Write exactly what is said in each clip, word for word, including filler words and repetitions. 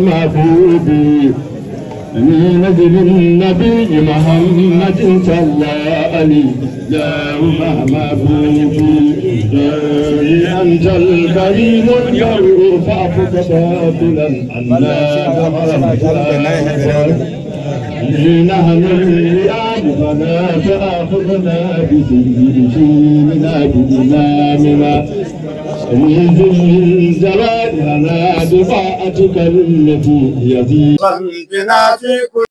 محبوبي، من أجل النبي محمد صلى عليه. اللهم محبوبي، أنت الكريم البر، فاعف تفضلا عنا فقد نحن الوئام، فلا تأخذنا بسيئتنا بإمامنا. أنزل من جوارحنا بطاعتك التي هي زينة. بنا في كل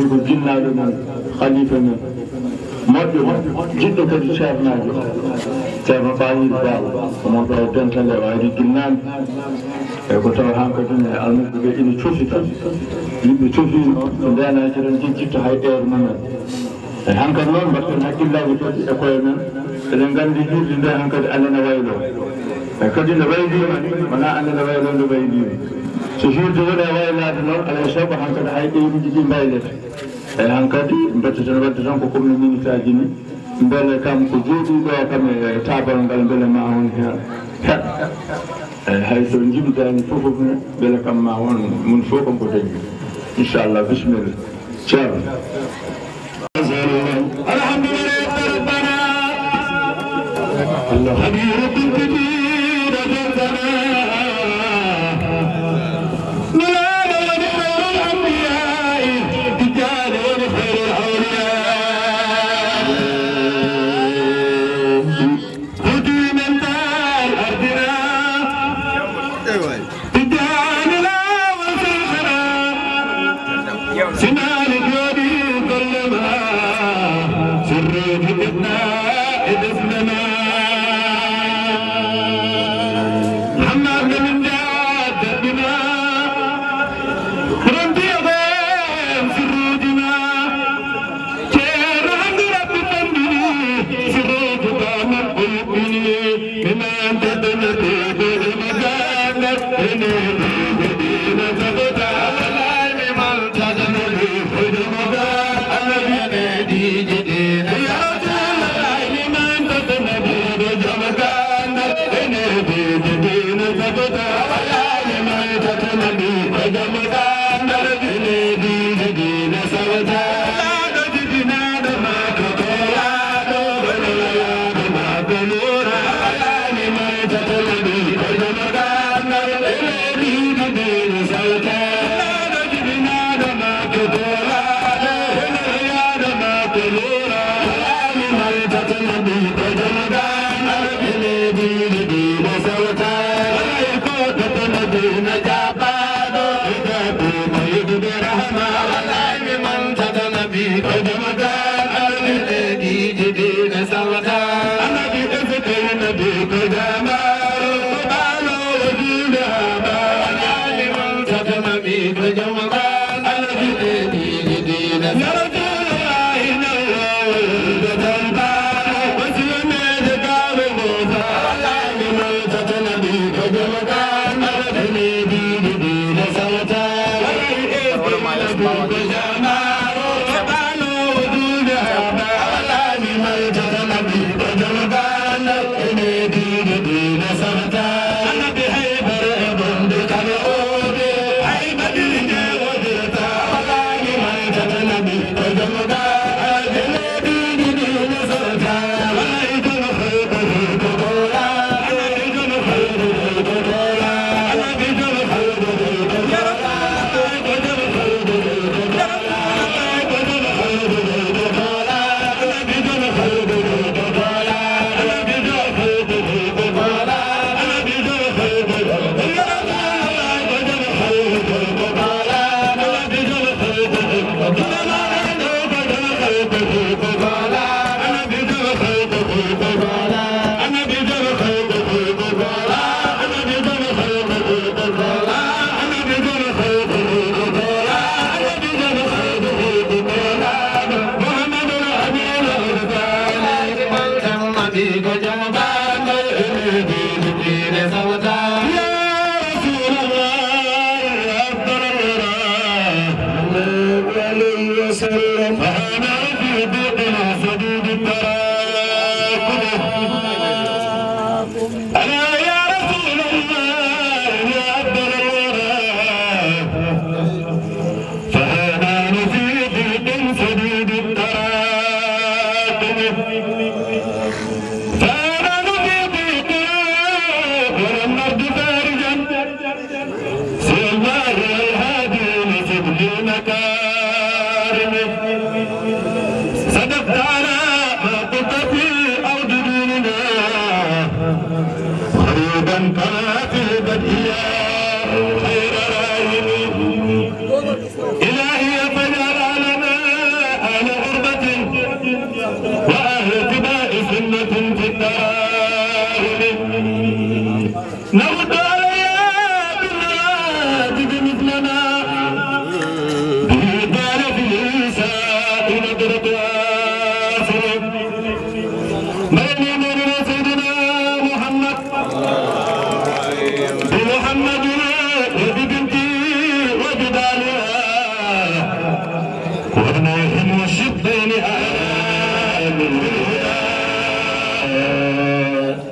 Ko ginnaaɗo men, khalifa men, moƴƴo men, jiɗɗo kadi ceernaajo, Ceerno Bahiru Baaba, omo ɗo e dental e waari ginnaaɓe. E ko tawa hankadi ne almuɓɓe ɓe ina cofi tan. Yimɓe cofiino, so ndeenaaki tan jejjitto hay heure mumen. E hankadi noon mbaɗten hakkillaaji kadi e koye men. Eɗen nganndi hiirde nde hankadi Allah ne wayloo. E kadi nde wayliima ni, wonaa Allah ne wayloo nde wayliima. So hiirde woni e waylaade noon, alaa e sago hankadi hay heure uji ɗi mbaylete. Eyi, hankadi, mbaɗten waɗde tan ko comme no minitaaji ni, mbele kam ko jooɗii ɗo kam e taabal ngal, mbele ma on heen heɗ. Eyi, hay so njimdaani fof fof ne, mbele kam ma on, mum fof kam ko dañi. Inchallah, bisimilla. Ceerno. Alhamdulillah, Rabbana. Allah. Habibu kuntu bi da jantana. Nulaaɗo woni khayrul anbiya'i, Tijjaani woni khayrul awliya'i. Hudi men taal ardina. Tijjaani laawol seykhana. Sinaani jooɗi golle ma. Sirruuji ɓiɗɗa e defnana. Hammaade min njaat jaɓɓina. Ronti e ɓeen sirruuji ma. Ceerno hannde Rabbi fandini. Sirruuji ba makko yuɓɓini. Iman tadana de de de magana. Ene de de de na sabota. Iman tadana de de de magana. Ene de de de na sabota.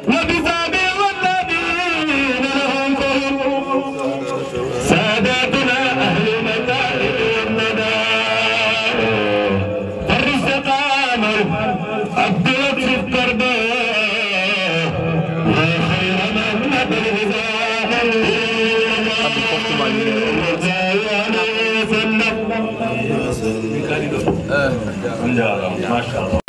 وبصحبه والتابعين لهم فهم ساداتنا أهل المكارم والندى. فرج سقامهم عبد اللطيف قربه يا خير من نبى الهدى. ما شاء الله.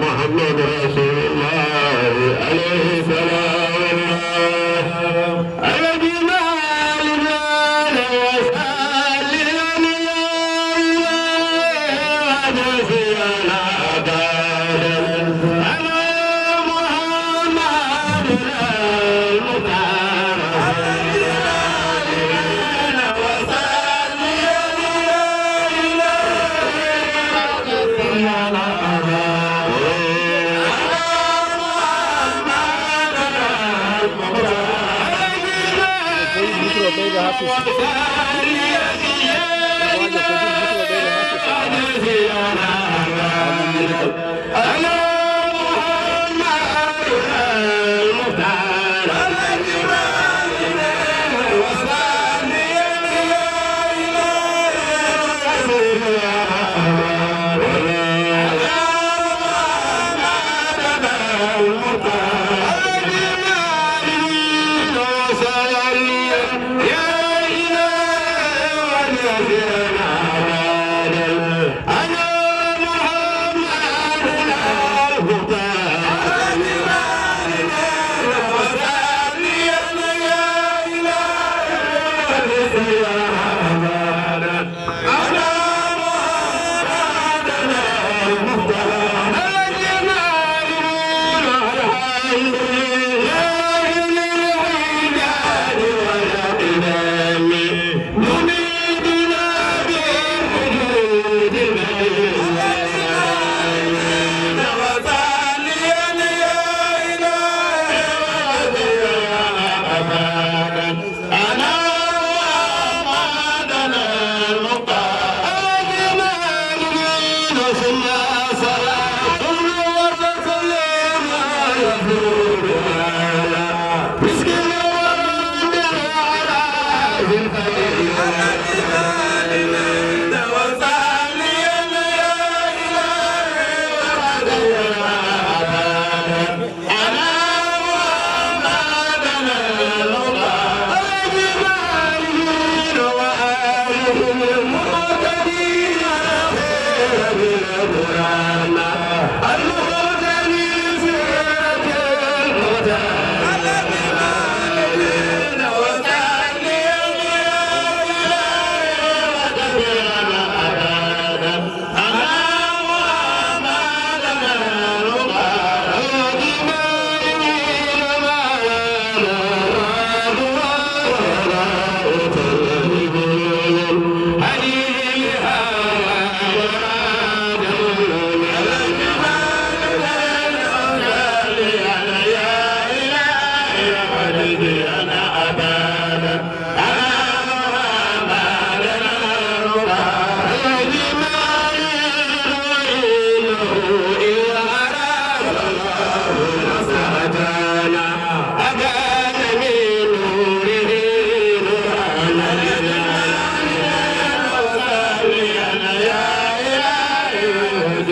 محمد رسول الله عليه السلام.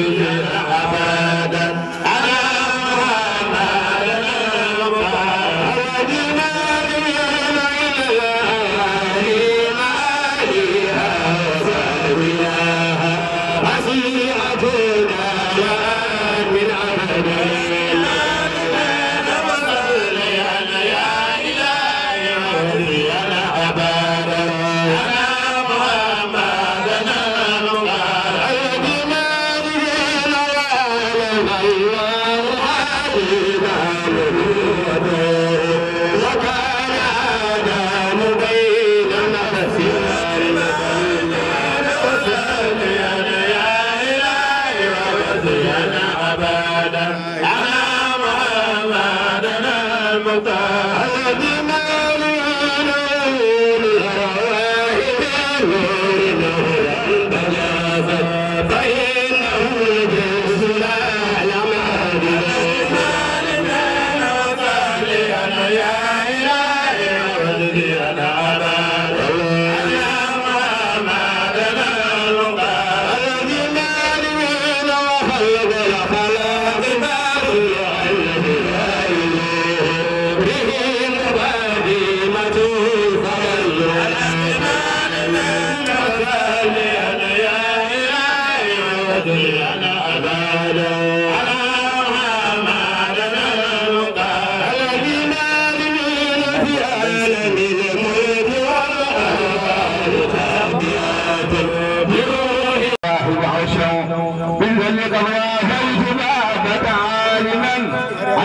أبدا. أنا محمد المختار.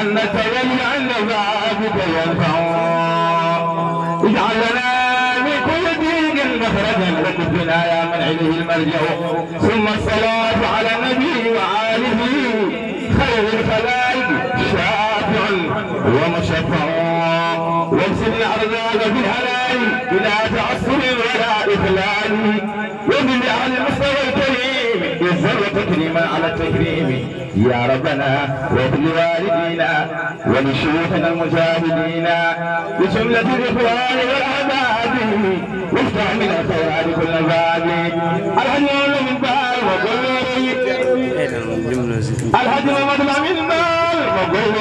أنت ولي عند ذلك ينفع. اجعل لنا من كل ضيق مخرجا وكفنا يا من إليه الملجأ. ثم الصلاة على النبي وآله خير الخلائق شافع ومشفع. واقسم الأرزاق بالهلاء بلا تعسر ولا إخلال. وزد على المستوى الكريم عزا وتكريما على التكريم. يا ربنا وفي لوالدينا ولشيوخنا المجاهدين وجملة الإخوان والأحباب وافتح من الخيرات كل باب. الحج يوم الباب وكل الحج محمد الأمين باب وكل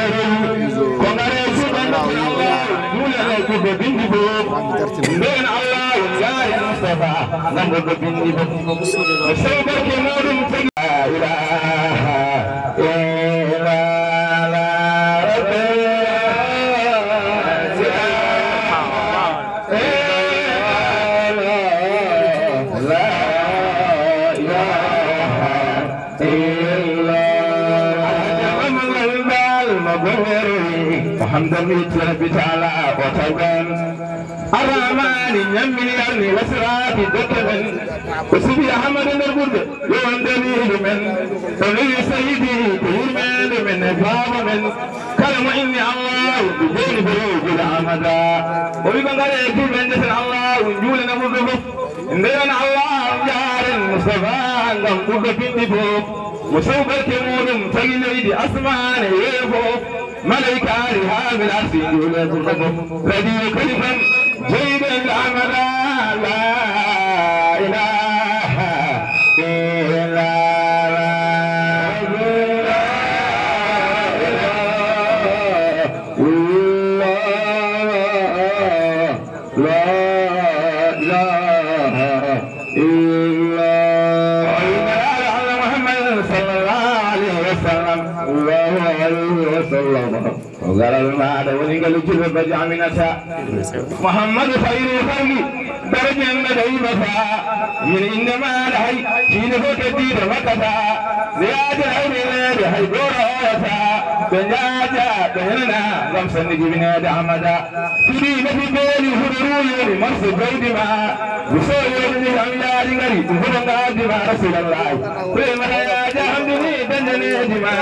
كونغرس بند الله. مولانا كوبا بندي بوب. بين الله والله المصطفى نمر بندي بوب. سيدك نور. لا إله إلا الله. لا إله إلا الله. محمد ربي تعالى وتبان. الرحمن يمن يرني وسراتي دكمن. وسبي أحمد نربد. Yo on daliilu men, o newi sayidi ko yurmeende men e baaba men. Kala mo inni Allaahu, ko jooni ko rewgude Ahmada. O wi ko ngaree e juulde, njeten Allaahu, njuulana ɓurɗo fof. Ndeen Allaahu, njaaren Mustafa ngam ɓurɗo binndi fof. Mo sow barke muuɗum tagi leydi, asmaane, weeyo fof. Malaykaaji haa min arsi juule ɓurɗo fof. Radio Kalifan, jeyɗen Ahmada, la ilaha illallah. La ilaha illallah. Muhammad sallallahu alayhi wa sallam. Sallallahu alayhi wa sallam. O garal maaɗa woni ngal julɓe ba jaaminata. Muhammadu khayru khalqi, daraja en ɓe daymata. Min innde maaɗa hay, kiine fof keddiiɗo makkata. Nde yaade hay reneede hay gooro oorata. Ɓe njaaja, ɓe henana, ngam sanni jibineede Ahmada. Tuɗi nafi beeli huɗo ruuyoni marso jawdi ma. Mi soyoni am yaari ngari, ɗum huɗo ngaadi ma Rasulallah. Koye mata yaaja hamdini dandaneedi ma.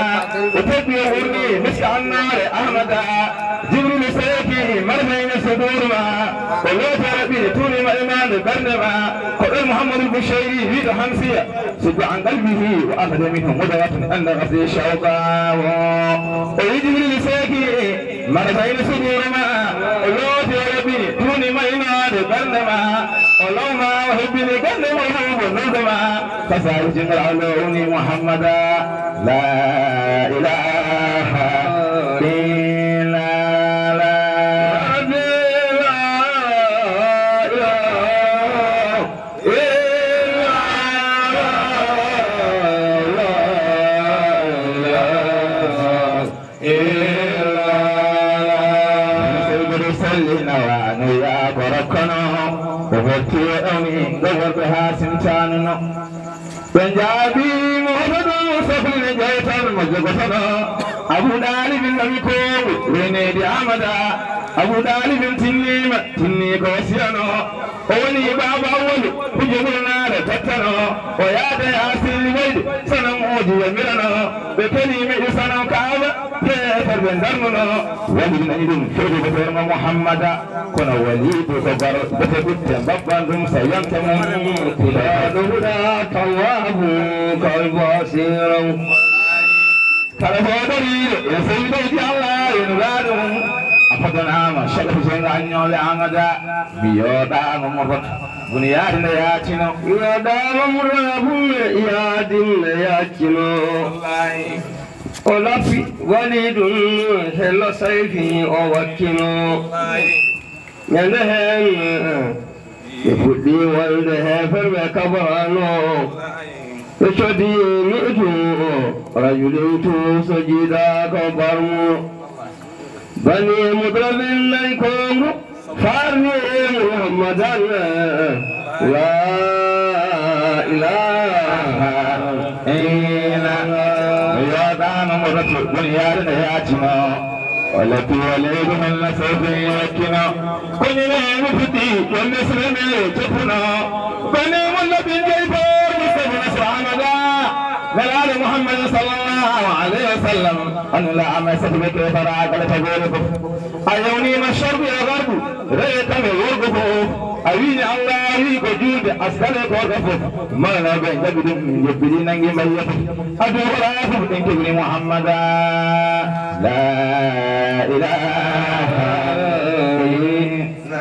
O teddi o wurni miska annaare Ahmada. Jibril seeki marfayne suduuru ma. O looti Rabbi tuuni ma imaande ɓernde ma. Ko ɗon Muhammadul Bushayri wiɗo Hamsiya. Suddu an qalbihi wa akhadha minhu mudawatan anna ghasli shawqa. O wi Jibril seeki marfayne suduuru ma. O looti Tuni ma inaade ɓernde ma, o lawma o hebbini gannde mo ruumo nulde ma, kasaaji jingol a lowni Muhammada, la ilaha illa la. Seydude salli nawa no yaa ko rokkono, o hotti o ɗawni ngo worɓe haa simtanuno. Ɓe njaabi mo hoto ɗum soflini jeytan mo jogotono. Abu Ɗaalibin ɗami koogu reeneedi Amada. Abu Ɗaalibin tinnima tinni ko wasiyano. O woni baaba Awwalu, hujjo ɓurnaare tattano. O yaada e asili wayde, sanamuuji yamirano. Ɓe keli miɗi sanam Kaaba, heeferɓe darnuno. Wali nani ɗum, fewde ko feere mo Muhammada. Kono wali ko garo, bete ɓutte mbabban ɗum, so yonta mum. Kula ɗo huɗa tawaabu, kawai basiran. Kala fof dariiɗo e seydoji Allah e nulaaɗo mum. A fodanaama Cheikh Hussein Aññooɓe Amada. Mi yooɗaama Murrata bun yaade nde yaacino. Mi yooɗaama Murrata bun yaade nde yaacino. O lappi wali ɗum hello sayfi o wakkino. Ñande heen ɓe fuɗɗi wonde heeferɓe kabarano. Ɓe coddi mi'tu rajulin tu so jiidaaka barmu. Bani Mudrabin nayi kongo farni Muhammadan. La ilaha illa. Yo dano mo rasul bun yaade nde yaacino. Wala piya leydi men na sawti wakkino. Ko ñine mo fuɗɗi, wonde Suleyman e coppuno. Bani Mulla bin Jayfar, Mustafa Nasr Ahmada. Nelaaɗo Muhammad sallallahu alayhi wa sallam. An la ama sabu be ke fara kala ta gore ko. A yawni ma sharqu ya gharbu. Re kame worgo ko. A wini Allah wi ko julde askale ko ga fof. Mala be jabi ɗum, min jebbiri nangi mbayya fof. Adu wala fof ɗen kebri Muhammada. La ilaha illa.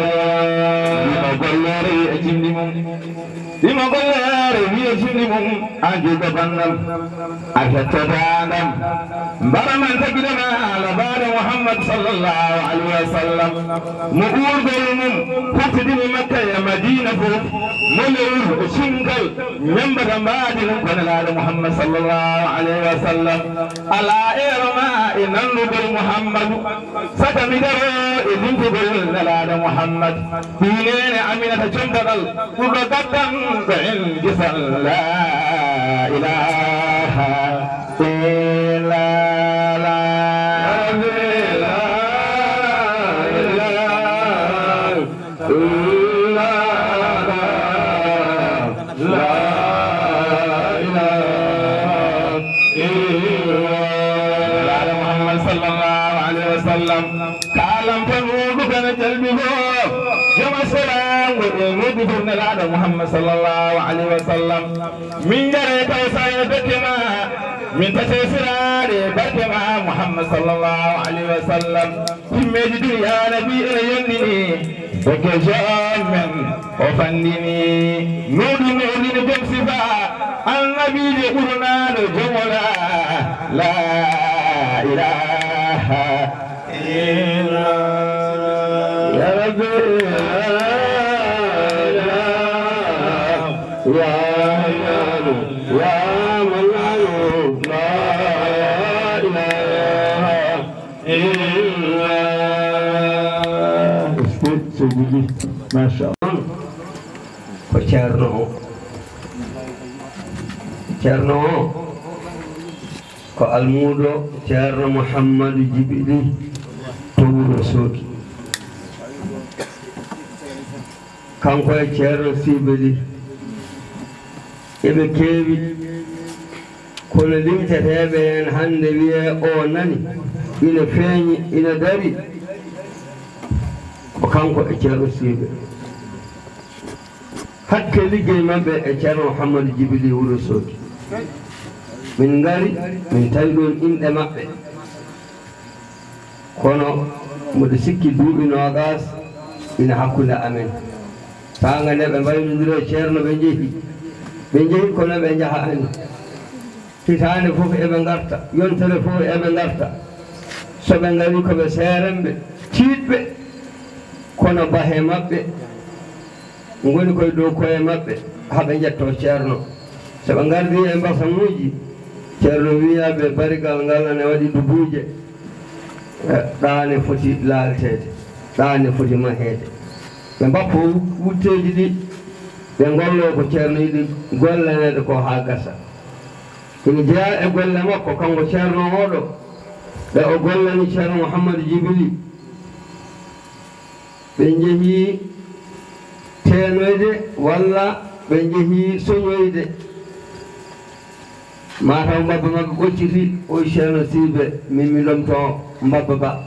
Wimo gollere wi'a jimɗi mum. Wimo gollere wi'a jimɗi mum. An juuɗo banngal. A hettata ndam. Mbara man tagidana ala baɗo Muhammad sallallahu alaihi wasallam. Mo ɓuurgol mum huttidini Makka e Madina fof. Mo lewru e cingal ñambata mbaadi mum ko Nelaaɗo Muhammad sallallahu alaihi wasallam. Alaa eero ma e nanndugol Muhammadu. Saka mi daro e limtugol Nelaaɗo Muhammad. Ɓii neene Aminata comdagal ɓurɗo gaddanɗo en gisal. La ilaha illa la. La ilaha illa la. La ilaha illa. Nelaaɗo Muhammad sallallahu alaihi wasallam. Kalam tan wuudu kana jalbi go. Jama salam go e wuudu fur Nelaaɗo Muhammad sallallahu alaihi wasallam. Min jare taw sa e dokke ma. Min tase siraade barke ma Muhammad sallallahu alaihi wasallam. Himmeeji duniya nabi ene yondini. Dokke jom men o fandini. Nuuɗi nuuɗi no jom sifa. Annabiijo ɓurnaaɗo jom wala. La ilaha illa. Ya Rabbi, la ilaha. Ya Hayyanu, ya Mannanu, la ilaha. Masha Allah. Ko ceerno o. Ceerno o ko almuudo ceerno Muhammadu Jibiɗi to wuro Sooki. Kanko e ceerno Sibeli eɓe keewi. Kono limteteeɓe heen hannde wiyee o nani, ina feeñi, ina dari. Ko kanko e Ceerno Siibe. Hakke liggey maɓɓe e Ceerno Mouhamadou Djibili Wuro Soogi. Min ngari, min tawi ɗoon inɗe maɓɓe. Kono mboɗo sikki duuɓi noogaas ina hakkunde amen. Saanga nde ɓe mbaylondiri e Ceerno, ɓe njehi. Ɓe njehi, kono ɓe njahaani. Hitaande fof eɓe ngarta, yontere fof eɓe ngarta. So ɓe ngarii, ko ɓe seeremɓe, tiiɗɓe, kono bahe maɓɓe ngoni koye dow koye maɓɓe, haa ɓe njettoo Ceerno. So ɓe ngardii e mbasamuuji, Ceerno wiya ɓe, "Barigal ngal ene waɗi dubuuje, eh, ɗaane foti laalteede, ɗaane foti maheede." Ɓe mbappo wut-, wutteeji ɗi, ɓe ngolloo ko Ceerno yiɗi gollaneede ko haa gasa. Ina jeyaa e golle makko, kanko Ceerno oɗo, ɗe o gollani Ceerno Mouhamadou Djibili. Ɓe njehii teenoyde walla ɓe njehii soñoyde. Mataw mbabba maɓɓe ɓocciti, o Ceerno Siibe, min mi lomto mbabba ba.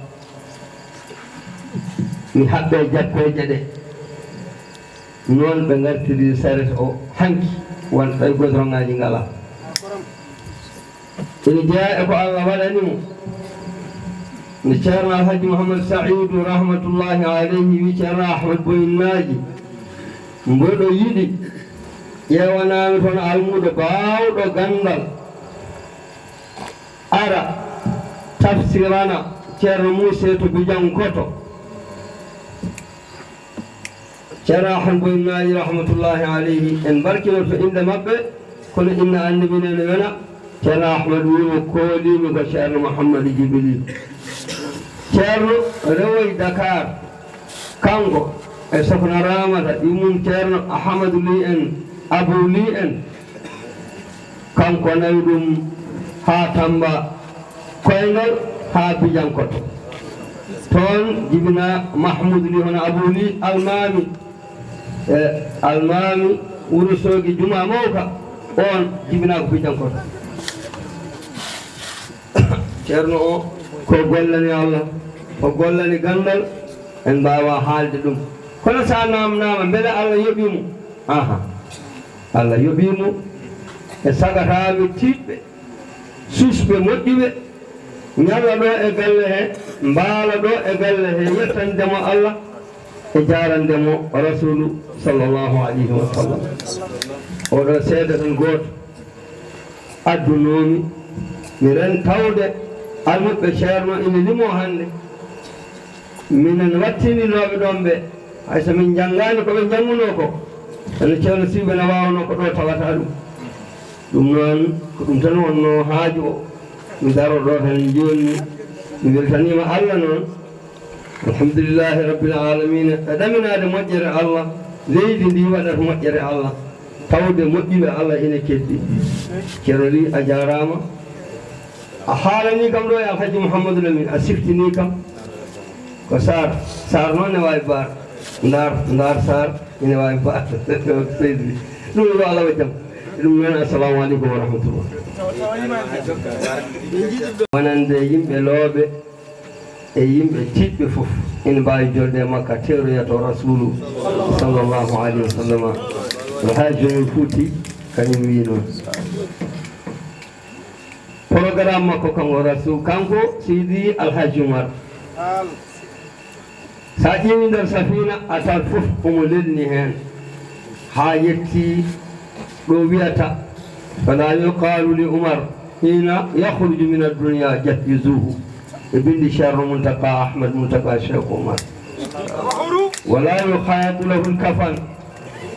Mi haɓɓe jappeeje ɗe. Noon ɓe ngartiri saret o hanki, won tawi godoroŋaaji ngalaa. Ina jeyaa e ko Allah waɗani mo. Nde Ceerno Alhaji Mouhammad Saïdou rahmatullahi aleyhi wi Ceerno Ahmad Boyinnaaji, mboɗo yiɗi ƴeewanaami toon almuudo baawɗo ganndal, ara tafsirana Ceerno Muuse to Bijankoto. Ceerno Ahmad Boy Maaji rahmatullahi aleyhi, en mbarkinoto innde maɓɓe, kono inna annabi nene wena. Ceerno Ahmad wiimo kooliimi ko Ceerno Mouhammad Djibril. Ceerno rewoyi Dakar, kanko e Sokhna Ramata, yummum Ceerno Ahmadu Ly en, Abou Ly en. Kanko nawi ɗum haa Tamba koyngal, haa Bijankoto. Toon jibina Mahmoud Ly hono Abou Ly almaami, e almaami Wuro Soogi Juma Mawka, oon jibina ko Bijankoto. Ceerno o ko gollani Allah, ko gollani ganndal, en mbaawaa haalde ɗum. Kono so a naamnaama, mbele Allah yoɓii mo? Aha. Allah yoɓii mo e sagataaɓe tiiɗɓe, susɓe moƴƴuɓe, ñalla ɗo e galle he, mbaala ɗo e galle he, yettande mo Allah e jaarande mo Rasuulu sallallahu alayhi wa sallam. Oɗo seede tan gooto addunoomi, mi ren tawde almuɓɓe Ceerno ina limoo hannde. Minen wattininooɓe ɗoon ɓe, hay so min njanngaani ko ɓe njanngunoo ko, kono Ceerno Siibe na waawnoo ko ɗo tawata ɗum. Ɗum noon, ko ɗum tan wonnoo haaju o. Mi daroo ɗo tan jooni, mi weltaniima Allah noon. Alhamdulillahi Rabbil Aalamiina. E ɗaminaade moƴƴere Allah, leydi ndi waɗata moƴƴere Allah, tawde moƴƴuɓe Allah ina keddi. Ceerno Ly, a jaaraama. A haalanii kam ɗo e Alhaji Mouhamadou Lamine, a siftinii kam. Ko Saar, Saar noon ne waawi baar. Ndaar, Ndaar Saar ina waawi baar. Seydi, ɗum yo Allah waɗ jam. Ɗum noon, assalamu aleykum wa rahmatullah. Wonande yimɓe looɓe e yimɓe tiiɗɓe fof ina mbaawi jolde e makka, teeroya to Rasuulu sallallahu alayhi wa sallam. Alhaji Umar Fuuti kañum wii noon. Programme makko kanko Rasul, kanko Seydi Alhaji Umar. So a ƴeewi nder Safina, a tawat fof omo lelni heen haa yetti ɗo wiyata, "Fala yuqalu li Umar hina yakhruju min ad-dunya jahhizuhu." Ɓe binndi Ceerno Muntaka Ahmad Muntaka Cheikh Umar. "Wala yukhayatu lahu al-kafan,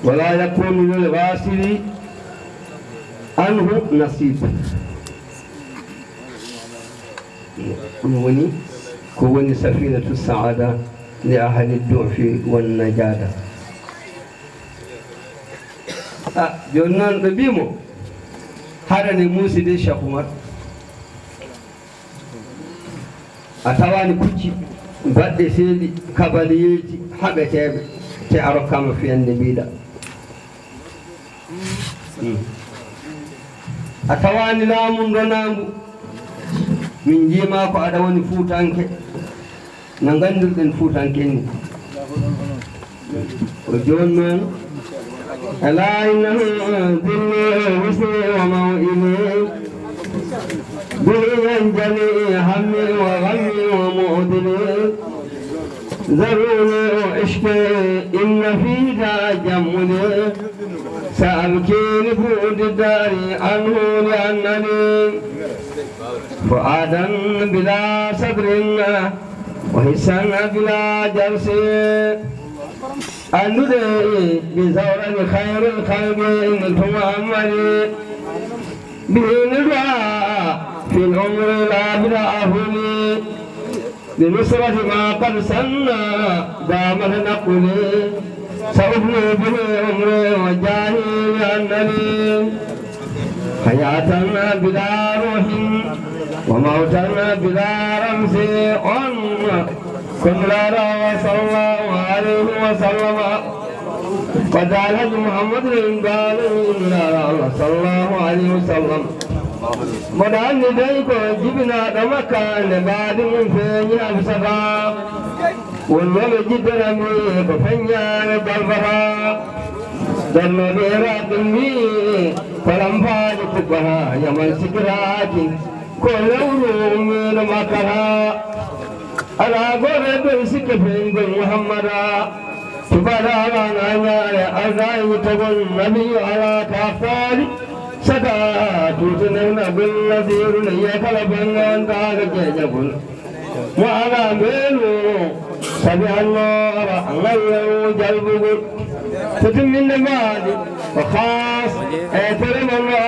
wala yakunu lil ghasili anhu nasib." Ɗum woni ko woni safinatu saada li ahli du'fi wan najada. A, jooni noon ɓe mbii mo, haɗane muusi de Cheikh Oumar. A tawaani pucci baɗɗe seeɗi, kabaliyeeji haɓeteeɓe, te a rokkaama fiyande mbiiɗa. Mm. A tawaani laamu ndonaangu. Min njiima ko aɗa woni Fuutanke, no nganndirɗen Fuutanke ni. Ko jooni noon, ألا إنه ذلي وحسني وموئلي، به ينجلي همي وغمي ومعضلي. ذروني أشكي إن في تجملي، سأبكي لبعد الدار عنه لأنني فؤادا بلا صدر وحسا بلا جرس. Anndude bi zawrani khayrul khalqi niltu Muhammadi. Bihi niltu في العمر لا بلا أهوني. بنصرة ما قد سنى دام تنقلي. سأفني به عمري وجاهي لأنني حياة بلا روح وموتا بلا رمز. On ko Nulaaɗo Allah sallallahu alayhi wa sallam. Ko Alhaji Muhammadu Lamine Baalo Nulaaɗo Allah sallallahu alayhi wa sallam. Mboɗo anndi dey ko jibinaaɗo Makka nde mbaadi mum feeñi Habsata. Wonnooɓe Jidda mi ko feññaare jalbata. Darnooɓe Iraq mi ko lampaaji kubbata. Yaman sikkitaaki ko lewru ummiino Makkata. Alaa gooto e ɓen sikke feeñgol Muhammada. Tubaaɗo alaa ŋaañaare, aldaa e yittagol, nabiyyu alaa kaafaali. Saka tuuti newna gol, nasiiru ne yiya kala bannge on taaga jeejagol. Mo alaa mbeelu, sabi annoora, ŋallewu jalbugol. So timminde mbaadi, ko khaas, e tere mo no.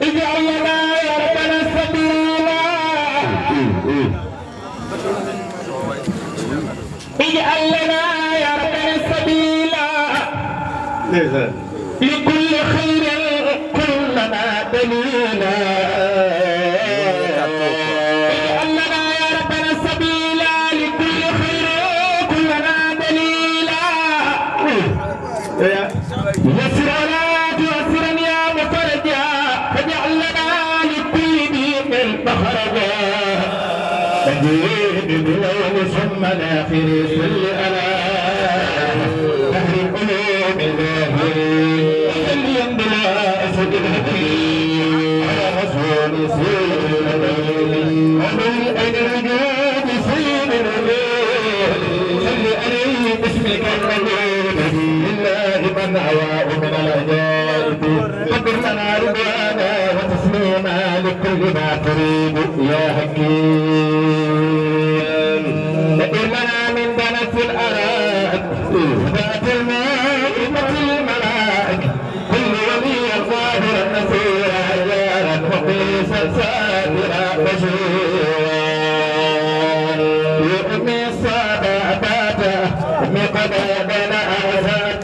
اجعل لنا يا ربنا سبيلا. اجعل لنا يا ربنا سبيلا. لكل خير كن لنا دليلا. اجعل لنا يا ربنا سبيلا، لكل خير كن لنا دليلا. يسر ولا تعسرا يا مفرجا، فاجعل لنا لكل ضيق مخرجا. مجيد بالأول ثم الآخر، صل على بحر العلوم ظاهر. وسلم بلا أسد الحكيم على رسول سيد الأولين. ومن أين الوجود سيد الأولين. صل عليه باسمك القديم. لله من هواه من العجائب. قدر لنا رضوانا وتسليما لكل ما تريد يا حكيم. دبر لنا من دنس الأرائك وذات المائمة الملائك. كل ولي ظاهرا نصيرا جارا مقيسا ساترا بشيرا. يؤمي السادة أباتا مقدادنا أعزاك.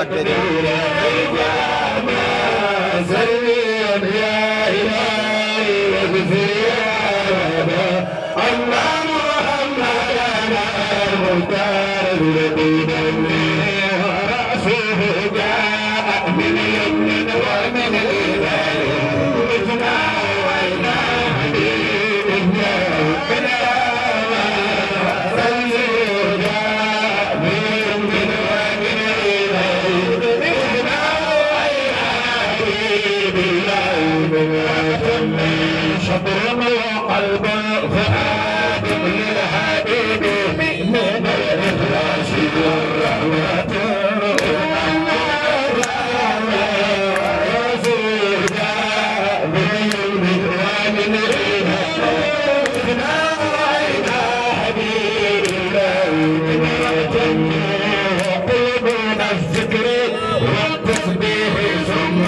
صل يا إلهي واغفر يا رب. أن محمدنا المختار بدم رأسه جاء من يمن ومن اليمين. متنا وإلى حبيب الله من يوم فليرجع من يمن ومن اليمين. متنا وإلى حبيب الله من أتم شطر وقلب فؤاد للحبيب من الإخلاص والرحمة. الذكر والتسبيح ثم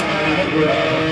الدعاء.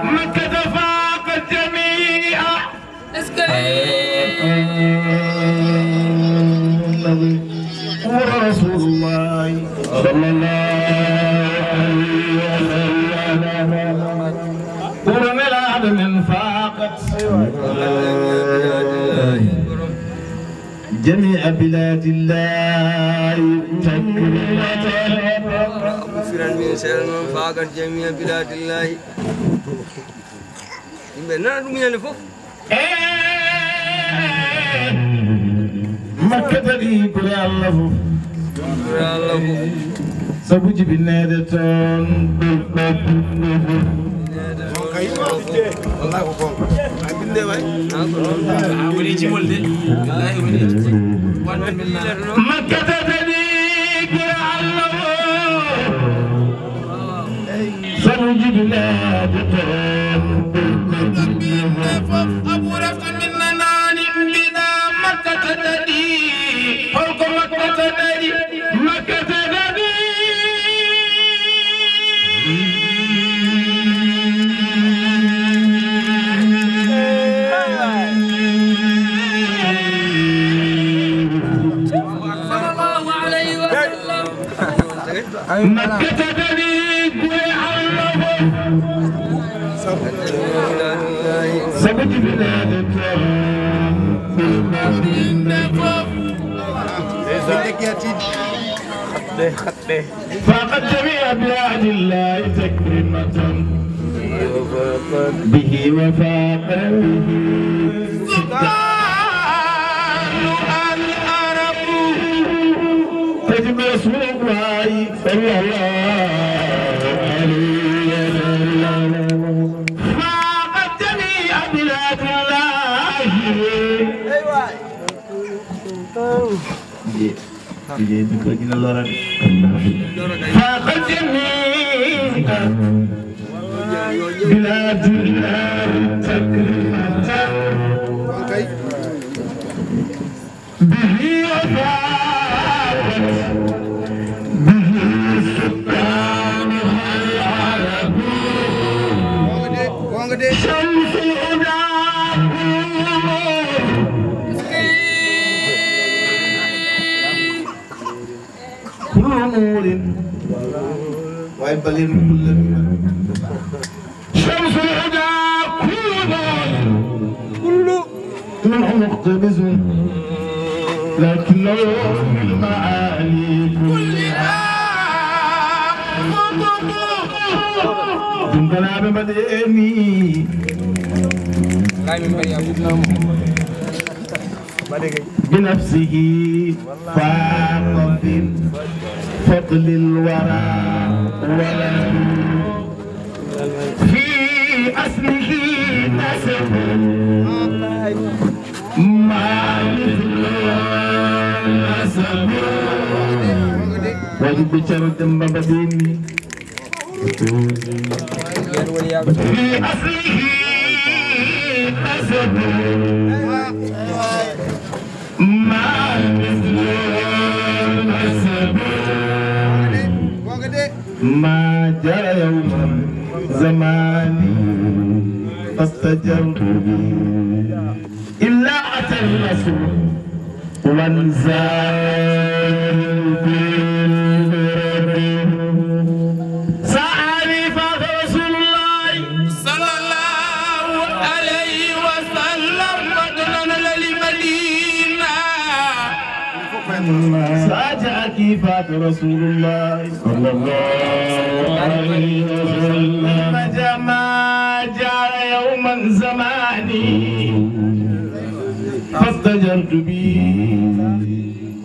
مكة فاقت جميع. Est-ce que هو رسول الله صلى الله عليه وسلم؟ هو من العالم فاقت جميع بلاد الله تكريمة. Firan min sel noon faakat jamiya biladillahi. Yimɓe nana ɗum ñande fof. Makka tati gure Allah fof. Gure Allah fof. Sabu jibinede toon. Makka tati gure Allah fof. Sabu jibinede toon. Ɗum ɓiɓɓe fof, Abu Rafta min nanaani mbiɗa Makka ta daɗi. Holko Makka ta daɗi? Makka ta daɗi. Sallallahu alayhi wa sallam. Makka ta daɗi gure Allah fof. Sabu jibinede toon. Yimɓe fof. Faqat jami'a biladillahi takrimatan. Bihi wa faqat. Sukanu al arabu. Kadi Rasulullahi sallallahu alayhi wa sallam. Faqat jami'a biladillahi. Faqat jami'a biladillahi takrimatan. Bihi wa faqat bihi sukkanuha al-arabu. Shamsul huda kullu nurin. Way balin kullu. شمس الهدى كل نور، كل نور مقتبس، لكنه من معالي كلها قطب. Ɗum ko laaɓe mbaɗe ni. بنفسه فاق في فضل الورى ولد في أصله نسب ما مثل نسب. Waɗi ɓe Ceerno Demba Mbaɗini. في أصله نسب ما مثل نسب. ما جرى يوم زماني فاستجرت به إلا أتى النصر وانزال بالكرب. Sahabi Faaka Rasulullahi sallallahu alayhi wa sallam, Madina lali Madina. Sa jaaki Faaka Rasulullahi sallallahu alayhi wa sallam. Jama. شجرت به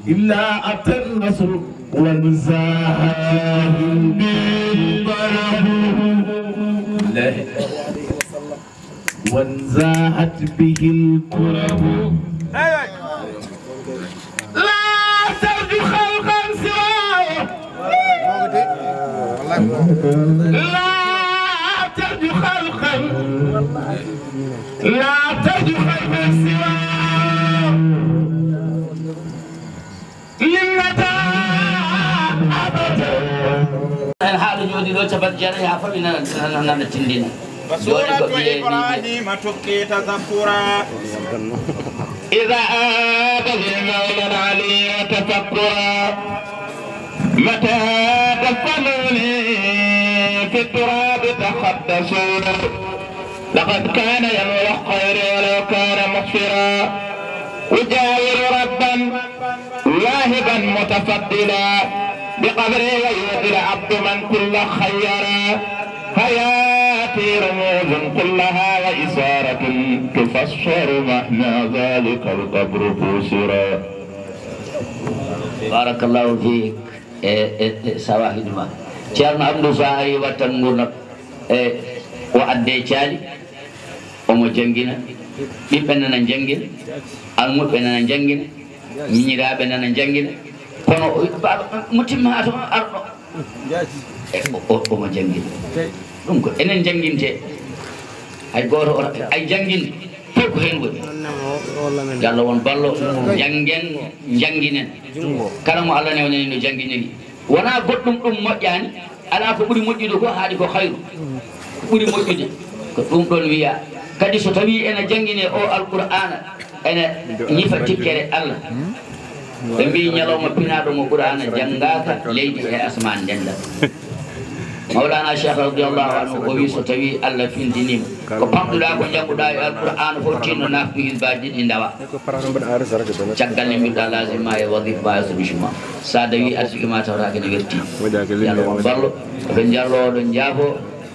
إلا أتى النصر وانزاحت به الكرب. لا. وانزاحت به الكرب. لا ترجو خلقا سواه. لا ترجو خلقا، لا ترجو خلقا سواه. للندى أبدا. En haala jooɗi ɗo capanɗe jeetati haa fawi nana, nana, nana tindina. Jooɗi ko ɓiye ni. Ibrahima tukki tazakkura. إذا آب لي مولى العلي تفكرا. متى دفنوني في التراب تقدسوا. لقد كان ينوى الخير ولو كان مغفرا. أجاور ربا واهبا متفضلا. بقدري ويعطي العبد من كل خيرا. حياتي رموز كلها وإشارة تفسر معنى ذلك القبر فسرا. Barakallahu fiik. E, e, e, sawahiduma. Ceerno Abdou, so a ari wattan ngurnam. E, o adde caali, omo janngina. Ɓiɓɓe nana njanngina. Almuɓɓe nana njanngina. Miñiraaɓe nana njanngina. Kono o, baaba, mo timma to arɗo. E, o, o, omo janngina. Ɗum ko enen njannginte. Hay gooto o, ay janngin fof ko heen woni. Yo Allah won ballo. Janngen, njannginen. Kala mo Allah newnani no jannginiri. Wonaa goɗɗum ɗum moƴƴaani, alaa ko ɓuri moƴƴude ko haaɗi ko khayru. Ko ɓuri moƴƴude ko ɗum ɗoon wiya. Kadi so tawii ena janngine o Alqur'aana, ene ñifa tikkere Allah. Ɓe mbii ñalawma pinaaɗo mo Qur'aana janngaaka, leydi e asmaan ndenndat. Mawlana Cheikh radiyallahu anhu o wi so tawii Allah fintiniima, ko pamɗuɗaa ko njannguɗaa e Alqur'aana fof tinno naaftu hizbaaji ɗi ndawa. Caggal nde mbiɗa laazim ma e wazifa ma e solution ma. Sa dawi arsiki ma tawata kene werti. Yalla won ballo. Ɓe njarlo oɗon njaafo.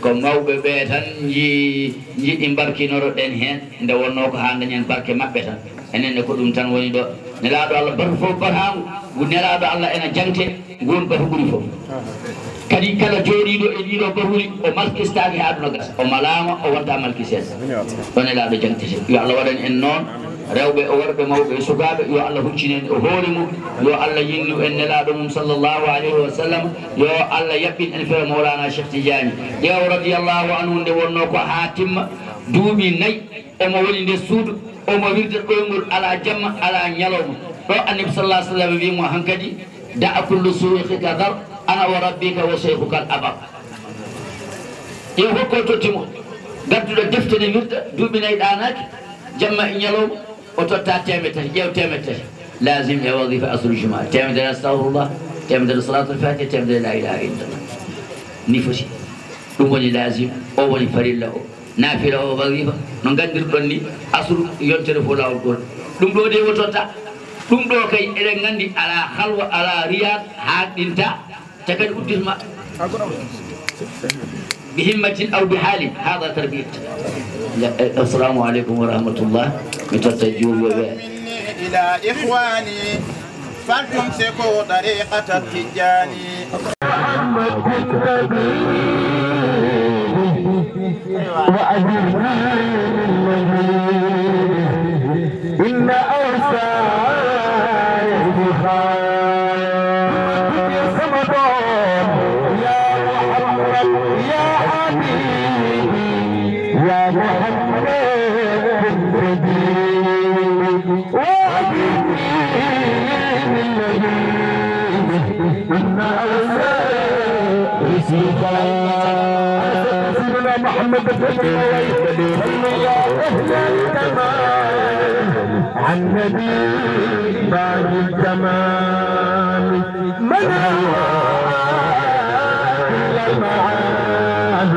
Ko mawɓe ɓe tan nji-, njiɗi mbarkinoro ɗen heen. Nde wonnoo ko haa dañen barke maɓɓe tan. Enen ne ko ɗum tan woni ɗo. Nelaaɗo Allah batu fof bataango. Ngu nelaaɗo Allah ena jangte. Nguun batu ɓuri fof. Kadi kala jooɗiiɗo e ɗiiɗo batuli, o malkistaaki haa aduna gasa. O malaama, o wonta malkiseede. Ɗo nelaaɗo jangtete. Yo Allah waɗan en noon, rewɓe e worɓe, mawɓe e sukaaɓe, yo Allah huccin en e hoore mum. Yo Allah yinnu en nelaaɗo mum sallallahu alayhi wa sallam. Yo Allah yaɓɓin en fere Mawlana Cheikh Tidiane. Ƴeew radiyallahu anhu nde wonnoo ko haa timma duuɓi nayi, omo woni nder suudu, omo wirda ɗoyngol alaa jamma, alaa ñalawma. Ɗo Annabi sallallahu alayhi wa sallam wiyi mo hankadi, "دع كل شيوخك ذر، أنا وربك وشيخك الأبر." Ƴeew fof ko totti mo. Gadduɗo defte ne wirda, duuɓi nayi ɗaanaaki, jamma e ñalawma, o totta teemedde tati, ƴeew teemedde tati. Laazim e wazifa asru juma, teemedere astahfirullah, teemedere salatul fatiha, teemedere la ilaha illallah. Ni foti. Ɗum woni laazim, o woni farilla o. Naafila o wazifa, no nganndirɗon ni, asru yontere fof laawol gootol. Ɗum ɗo de o totta. Ɗum ɗo kay eɗen nganndi alaa halwa, alaa riyaad, haaɗɗinta. Te kadi udditma bi himmatin aw bi haalin, hada tarbiyat. Assalamu aleykum wa rahmatullah. Mi totta juulɓe ɓe. إلى إخواني فلتمسكوا طريقة التجاني. محمد كنت بي وأجرني من مجيد. إن أوصاي بها. يا محمد يا حبيبي، يا محمد كنت بي وأجرني من مجيد. إن أوصاي بها. سيدنا محمد بن يا أهل الكمال، عن نبي باب الكمال، من هو إلا المعاد،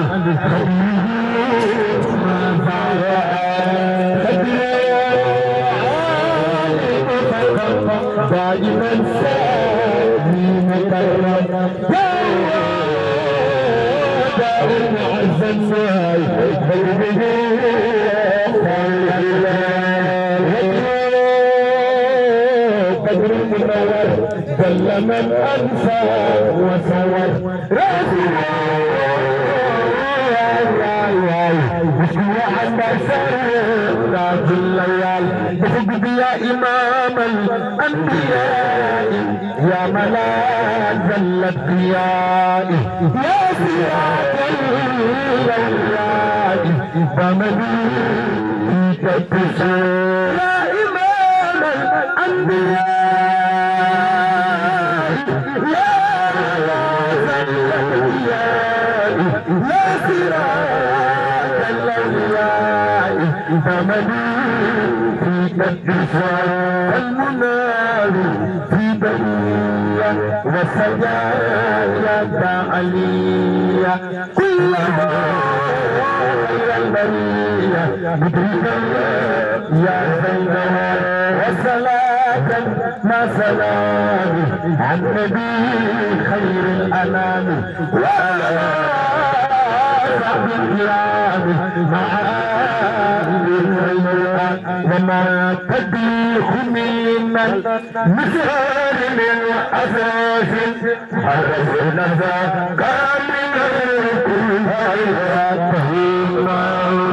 خبير ما فعل، خبير دائما سامي مكرم. المنور جل من أنسى وصور. رسول الله، وأنت سيدنا كل ليال. بحب يا إمام الأنبياء، يا ملاذ الأتقياء، يا سراج الأولياء، فمن فيك التسير. يا إمام الأنبياء، يا ملاذ الأتقياء، يا سراج الأولياء، فمن فيك التسير. المنار في برية وسجايا عليا، كلما غير البرية مدركا يا زينها. وصلاة مع سلام على النبي خير الأنام، وعلى صحبه الكرام مع آله الكرام. وما تديخ من مثال من أساس حرس النفا كامل الكل.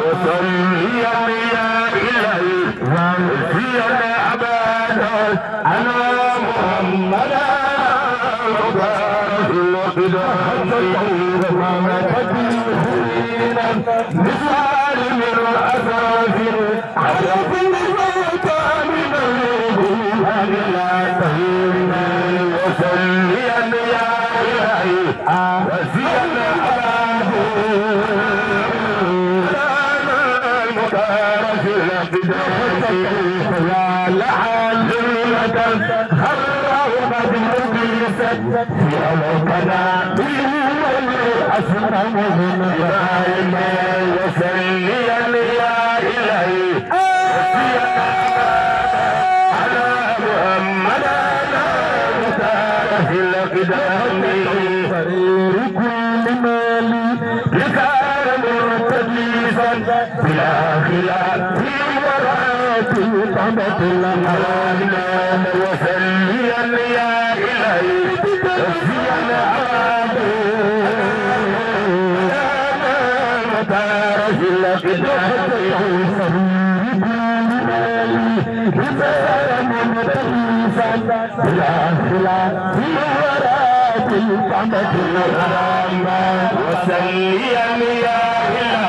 وصليا يا إلهي وصليا أبدا على محمد. مثال من أساس على كل موتى من القرآن لا تهينا. وصليا يا إلهي وزينا على المختار في الأقدام. يا لعل المدى خلاه قد مقيست في أوقنا بالأسرى ومن غير. وصليا يا إلهي على محمد المختار في الأقدام. خير كل مالي لكان مرتجفا بلا خلاف في الورى تنقمت الأعلام. وصليا يا إلهي وزينا على مختار في الأقدام. بلا خلاف في الورى تنقمت الأعلام. وصليا يا إلهي على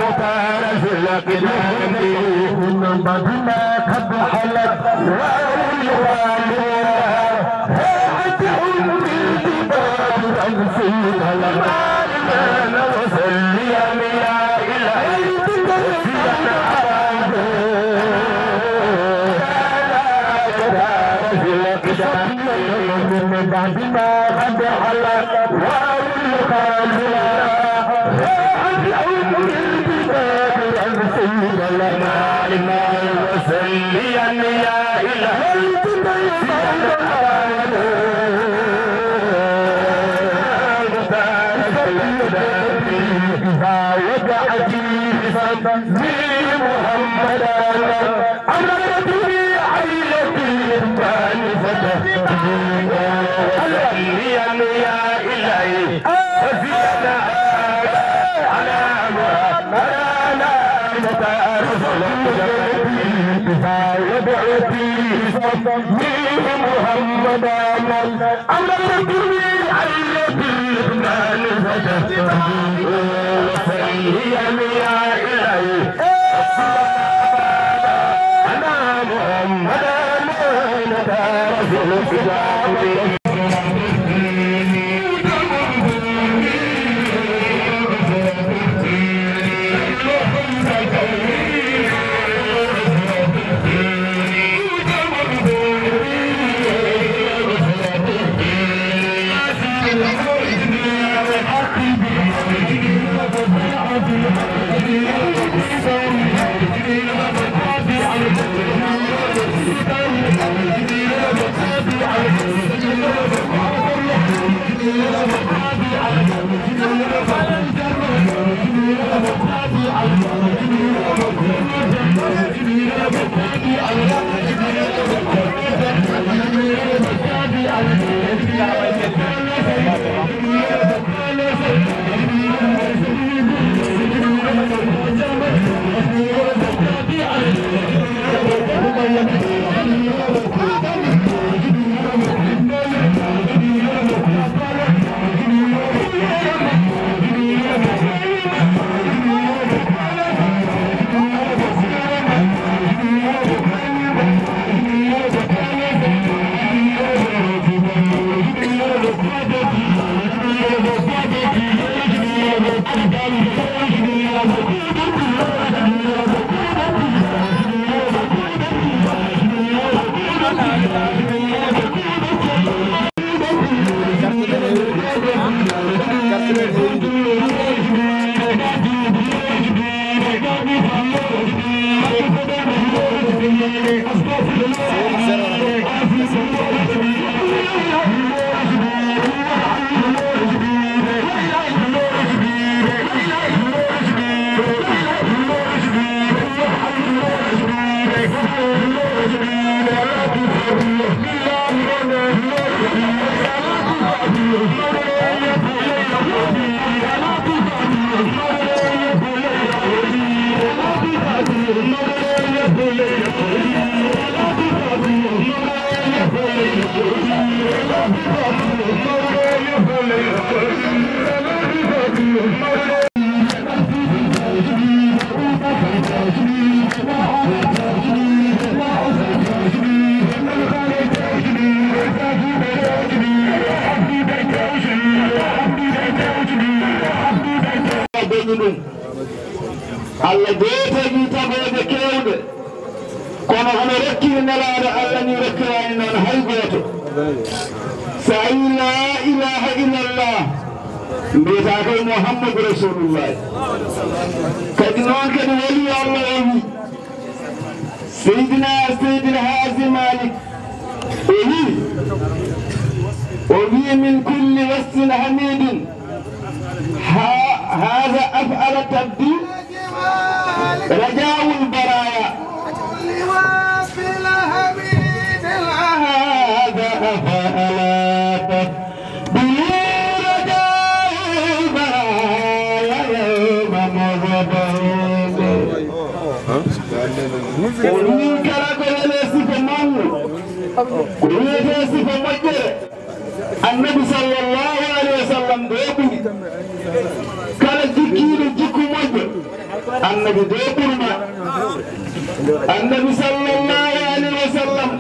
مختار في الأقدام. بعد ما قد حلت وأولها هيئة أم الجبال أنسيت المعنى. وصليا يا إلهي وزينا على من بعد ما قد حلت وأولها هيئة أم الجبال أنسيت المعنى. وصليا يا إلهي إذا وجعتي فسمي محمدا. أمرتني عينتي الثانية. وصليا يا إلهي وزينا على مولانا مختار. إذا وجعتي فسمي محمدا. أمرتني عينتي الثانية. وصليا يا إلهي على محمد المختار في الكتاب. Boni ɗum. Allah de tagi tagooje keewɗe, kono hono rokkiri Nelaaɗo Allah ni rokkiraani noon hay gooto. So a wii laa ilaaha illallah, mbiyata ko Muhammadu Rasulullah. Kadi noon kadi wali Allah o wi, Seydina Seydil Haaji Malik o wi, o wi min kulli wasfin hamidin, ha, haza af'ala tabdi rajaul baraya. Haza af'ala tabdi rajaul baraya yawma mawlidi. O wi kala ko wiyetee sifa mawɗo, ko wiyetee sifa moƴƴere, Annabi sallallahu alayhi wa sallam de ɓuri. Kala jikkiiɗo jikku moƴƴo, Annabi de ɓurma. Annabi sallallahu alayhi wa sallam,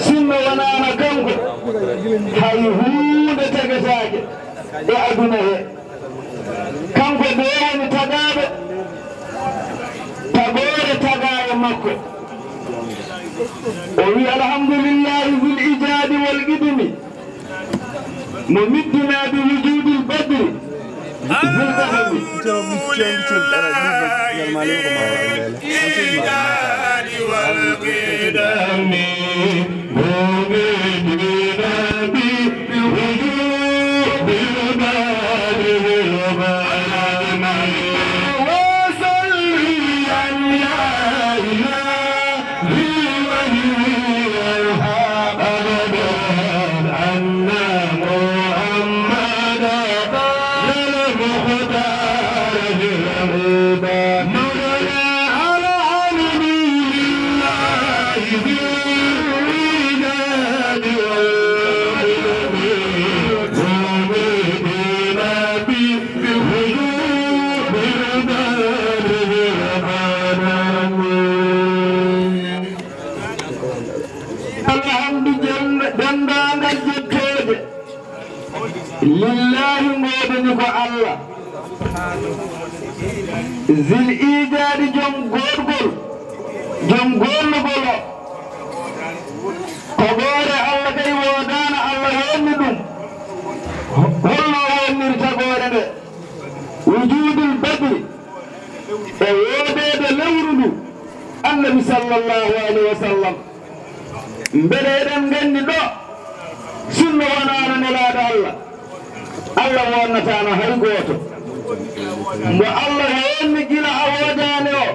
sinno wonaano kanko, hay huunde tagetaake e aduna he. Kanko de woni tagaaɗo, tagoore tagaaɗo makko. O wi, alhamdulillahi zul ijaadi wal qidmi, mo middina bi wujudil badri zul qadami. Alhamdu jannde denndaangal jettooje. Lillahi ngoodani ko Allah. Zil ijaadi jom goodgol, jom gollugol o. Tagoore Allah kay woodaana Allah wonni ɗum. Holno wonniri tagoore nde? Wujudul badri, e woodeede lewru ndu, Annabi sallallahu alayhi wa sallam. Mbele eɗen nganndi ɗo, sinno wonaano Nelaaɗo Allah, Allah wonnataano hay gooto. Mbo Allah wonni gila a woodaani o,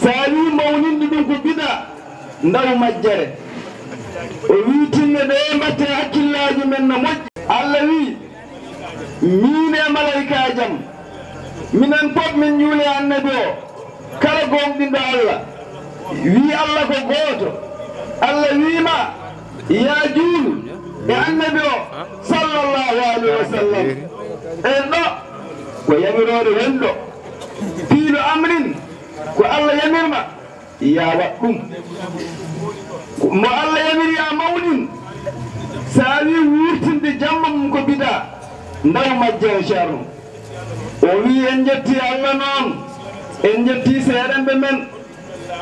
so a wii mawlidi ɗum ko bida, ndaw majjere. O wii tinno ɗe mbatte hakkillaaji men no moƴƴi. Allah wii, miin e malaykaaji am, minen pop min njuule Annabi o. Kala goongɗinɗo Allah, wii Allah ko gooto. Allah wii ma, yaa juulu e Annabi o, sallallahu alayhi wa sallam. En ɗo, ko yamiroore wonɗo. Fiilu amrin, ko Allah yamir ma, yaa waɗ ɗum. Mo Allah yamiri a mawnin, so a wii wuurtinde jamma mum ko bidaa, ndaw majjere ceerno. O wii, en njetti Allah noon, en njetti seeɗanɓe men,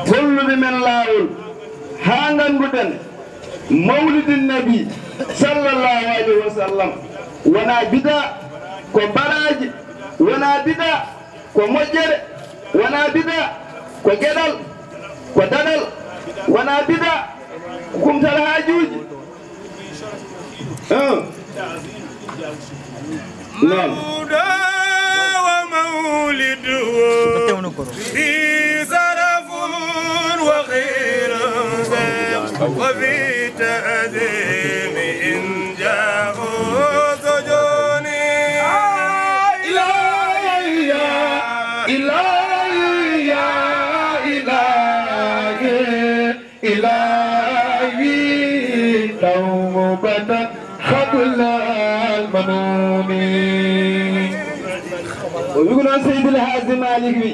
holluɓe men laawol, haa ngannduɗen mawlidin nabi, sallallahu alayhi wa sallam, wonaa bidaa, ko baraaji, wonaa bidaa, ko moƴƴere, wonaa bidaa, ko geɗal, ko daɗal, wonaa bidaa, ko kumtal haajuuji. Noon. مولده في سرف وغير ذا وفي تأذين Fatan hablal manuni. O wi'uno Seydil Haaji Maalik wi,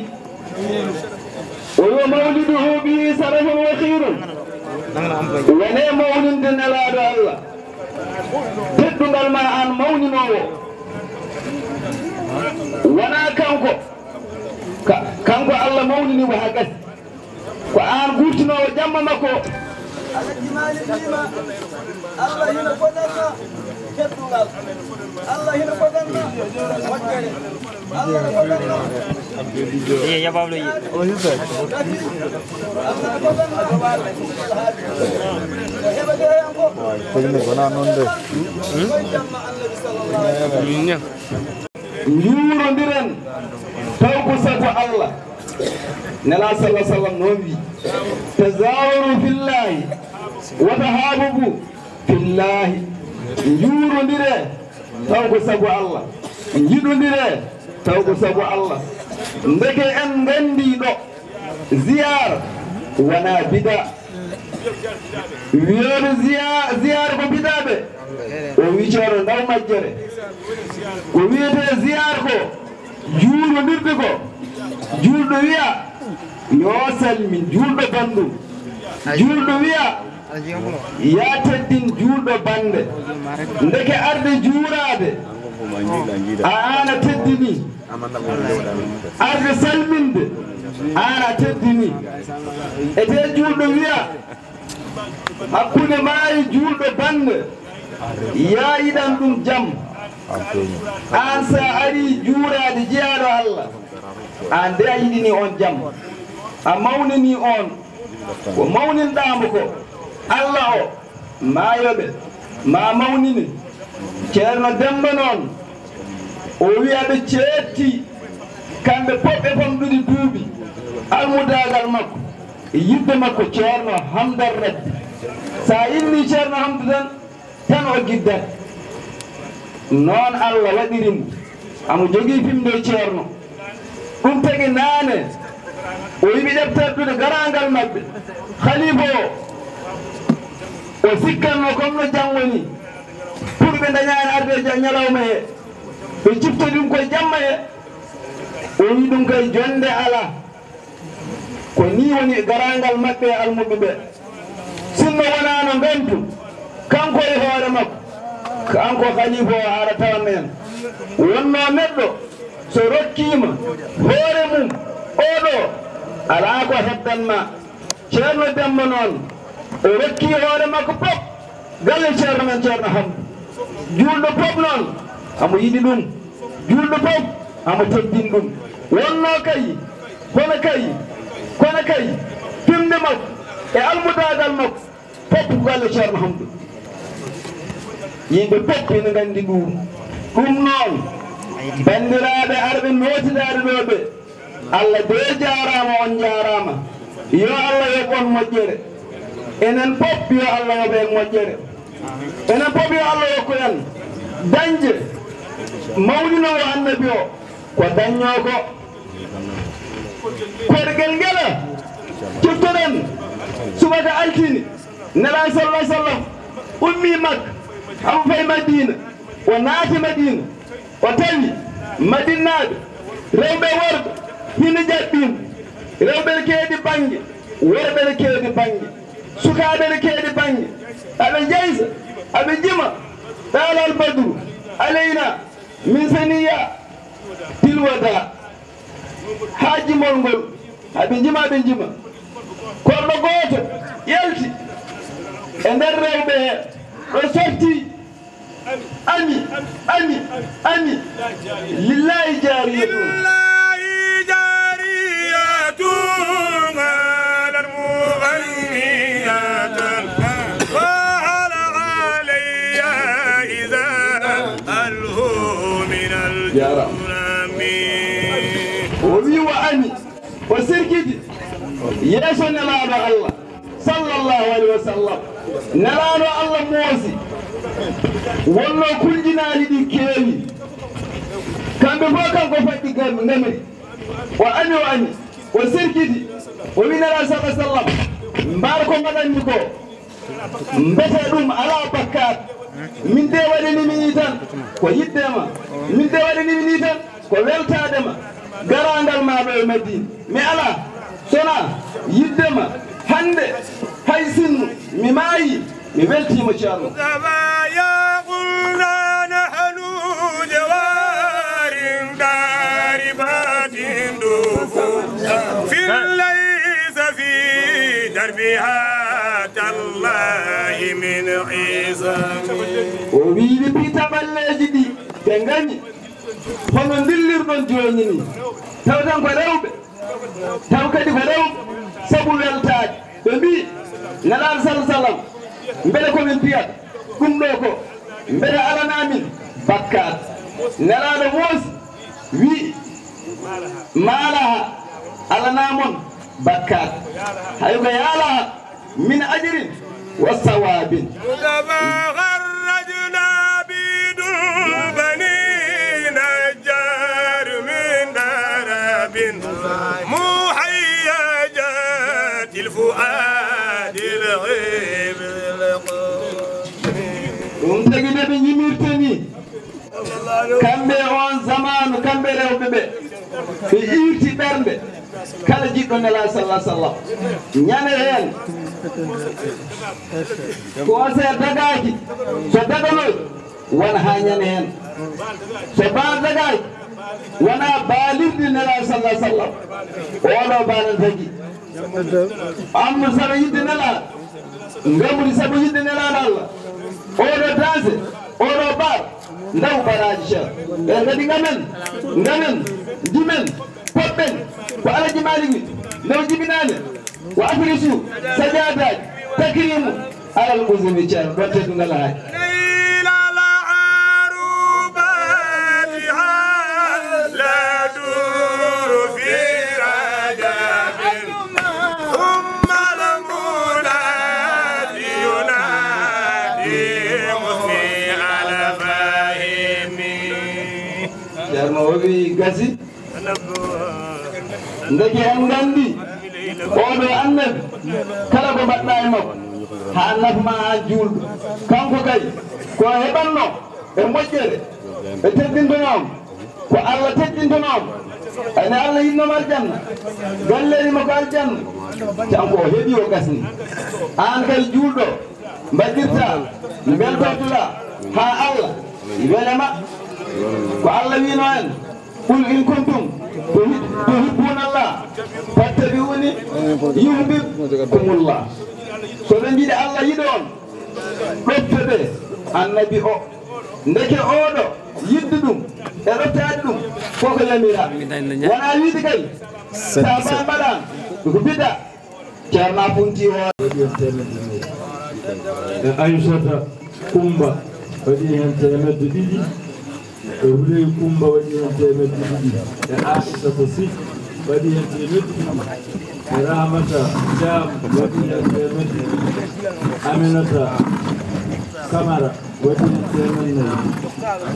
o wi'o mawliduhu bihi sarafun wa khayrun. Wone mawninde Nelaaɗo Allah. Teddungal ma an mawninoowo. Wona kanko. Ka-, kanko Allah mawnini mo haa gasi. Ko an gurtinoowo jamma makko. Alhaji Maalik wiima, Allah hino fodanna teddungal. Allah hino fodanna moƴƴere. Allah hino fodanna. Iya, ya Pablo, iya. Gati. Allah hino fodanna. Ko heɓete hen ko. Koy jamma Annabi sallallahu alaihi wasallam. Njuurondiren taw ko sago Allah. Nela sallallahu alaihi wasallam noon wi, "Tazawaru fillahi wa tahabubu fillahi." Njuurondire taw ko sago Allah. Njiɗondire taw ko sago Allah. Ndeke en nganndi ɗo ziyaar wona bida. Wiyooɓe ziya-, ziyaar ko bidaaɓe. O wi ceerno ndaw majjere. Ko wiyetee ziyaar ko juulondirde ko. Juulɗo wiya, "Yo salmin juulɗo banndum." Juulɗo wiya, "Ya teddin juulɗo bannde." Ndeke arde juuraade, a aan a teddini. Arde salminde, aan a teddini. Etee juulɗo wiya, hakkunde maa e juulɗo bannde, ya yiɗan ɗum jam. Aan so a arii juuraade jeyaaɗo Allah, aan de a yiɗini on jam. A mawnini on. Ko mawninɗaa mo ko, Allah o, maa yoɓe, maa mawnine. Ceerno Demmba noon, o wiya ɓe ceetti, kamɓe fof ɓe famɗude duuɓi, almudaagal makko, e yiɗde makko Ceerno Hamdal Rabbi. So a innii Ceerno Hamdu tan, tan o giddat. Noon Allah waɗiri mo. Amo jogii fimde e ceerno. Ɗum tagi naane, o yiɗi ɗefterdude garaangal maɓɓe. Khalifa o, o sikkanno comme no janngo ni, pour ɓe ndañaani arde e ja-, ñalawma he, ɓe cifta ɗum koye jamma he. O wi ɗum kay jonnde alaa. Ko nii woni garaangal maɓɓe e almuɓɓe ɓe. Sinno wonaano ngantu, kanko e hoore makko, kanko khalifa o, hara tawa men. Wonno neɗɗo, so rokkiima hoore mum, oɗo, alaa ko heddan ma. Ceerno Demmba noon, o rokki hoore makko pop galle Ceerno men Ceerno Hamdu. Juulɗo pop noon, amo yiɗi ɗum. Juulɗo pop, amo teddin ɗum. Wonno kay, kono kay, kono kay, fimde makko e almudaagal makko, pop ko galle Ceerno Hamdu. Yimɓe pop ene nganndi ɗum. Ɗum noon, banndiraaɓe arɓe nootidaade ɗo ɓe, Allah de jaaraama, on njaaraama. Yo Allah yoɓ on moƴƴere. Enen pop, yo Allah yoɓ en moƴƴere. Enen pop, yo Allah yokku en dañde mawninoowo Annabi o, ko dañnoo ko. Korgel ngel ciftoɗen subaka altine, Nelaaɗo sallallahu alaihi wasallam ummii Makka, amo fayi Madiina, o naati Madiina. O tawi Madinnaaɓe, rewɓe e worɓe, hino njaɓɓiimo. Rewɓe ne keedi bannge, worɓe ne keedi bannge, sukaaɓe ne keedi bannge. Aɓe njaysa, aɓe njima. Talal badru alayna min saniya tilwada. Haa jimol ngol, aɓe njima, aɓe njima. Korɗo gooto yalti e nder rewɓe he, ɗo sorti. Ami, ami, ami. Lillahi jariyatun. Lillahi jariyatun, qalat mughniyatan. Wa hal alayya idha alhu min al-junami. O wi wa ami. O sirkiti yeeso Nelaaɗo Allah, sallallahu alaihi wasallam. Nelaaɗo Allah moosi. Wonno kuljinaali ɗi keewi. Kamɓe fof kanko faɗɗi gam-, ngamri. O ami, o ami. O sirkiti. O wi Nelaaɗo sallallahu alaihi wasallam, mbaar ko mbaɗanmi ko. Mbete ɗum alaa bakkaat. Min de waɗanimi nii tan ko yiɗde ma. Min de waɗanimi nii tan ko weltaade ma. Garaangal ma ɗo e Madina. Mi alaa sona yiɗde ma. Hannde hay sinno mi maayi, mi weltiima Ceerno. كما يقولنا نحن جوار ضاربات دفوف ليس في دربها تالله من عظم. O wiyi ɓe pita ɓalleeji ɗi ɓe ngañi hono ndillirɗon jooni ni. Taw tan ko rewɓe. Taw kadi ko rewɓe sabu weltaade. Ɓe mbii, Nelaaɗo salla sallam, mbele ko min piyata ɗum ɗo ko, mbele alanaa min bakkaat. Nelaaɗo moosi, wii, maa laha, alanaa mon bakkaat. Hay ko yaa laha min ajrin wa sawaabin. كما خرجنا بيد بني نجار من درب محيجات الفؤاد الغيب. Ɗum tagi nde ɓe ñimirta ni. Kamɓe on zamaanu, kamɓe rewɓe ɓe, ɓe iirti ɓernde kala jiɗɗo Nelaaɗo salla sallam. Ñande heen, ko o se dagaaki, so daganoy, won haa ñande heen. So baa dagaaki, wonaa baalirde Nelaaɗo salla sallam. Oɗo baa na dagi. Amma saɗa yiɗde Nelaaɗo. Ngamri sabu yiɗde Nelaaɗo Allah. Oɗo danse, oɗo bar, ndaw baraaji Ceerno. Ɓen kadi ngamen, ngamen, ndimen, poɗɗen, ko Alaji Malik wi, ndaw jibinaane, wa afrisu, sajaadaaji, takrimu, alal usuli Ceerno, ɗon teddungal haaji. ليل العروبة لا دور في رجب. ثم المنادي ينادي مسمع الفهم. Ceerno o wiyi gasi. Ndeke en nganndi oɗo annabi, kala ko mbaɗɗa e makko, haa nafa ma aan juulɗo. Kanko kay, ko heɓanno e moƴƴere, ɓe teddintono mo. Ko Allah teddintono mo. Ene Allah yiɗnoo mo aljanna. Galleeri makko aljanna. Kanko o heɓi o gasni. Aan kay juulɗo, mbaɗirta, mbeltortoɗa haa Allah wele ma. Ko Allah wiino en, "Qul in kuntum tuhi-, tuhibbuna Allah, fattabi'uni yuhbibkumullah." So ɓe njiɗi Allah yiɗa on, ɗofte ɓe annabi o. Ndeke oɗo yiɗde ɗum e ɗoftaade ɗum koko yamira. Wona wiide kay, sa ba mbaɗan ko bidda. Ceerno Funti o. Waɗi heen teemedde nayi. E Aysata Kumba waɗi heen teemedde ɗiɗi. E Wuley Kumba waɗi heen teemedde ɗiɗi. E Aysata Si waɗi heen teemedde ɗiɗi. E Ramata Caam waɗi heen teemedde ɗiɗi. Aminata Kamara waɗi heen teemedde nayi.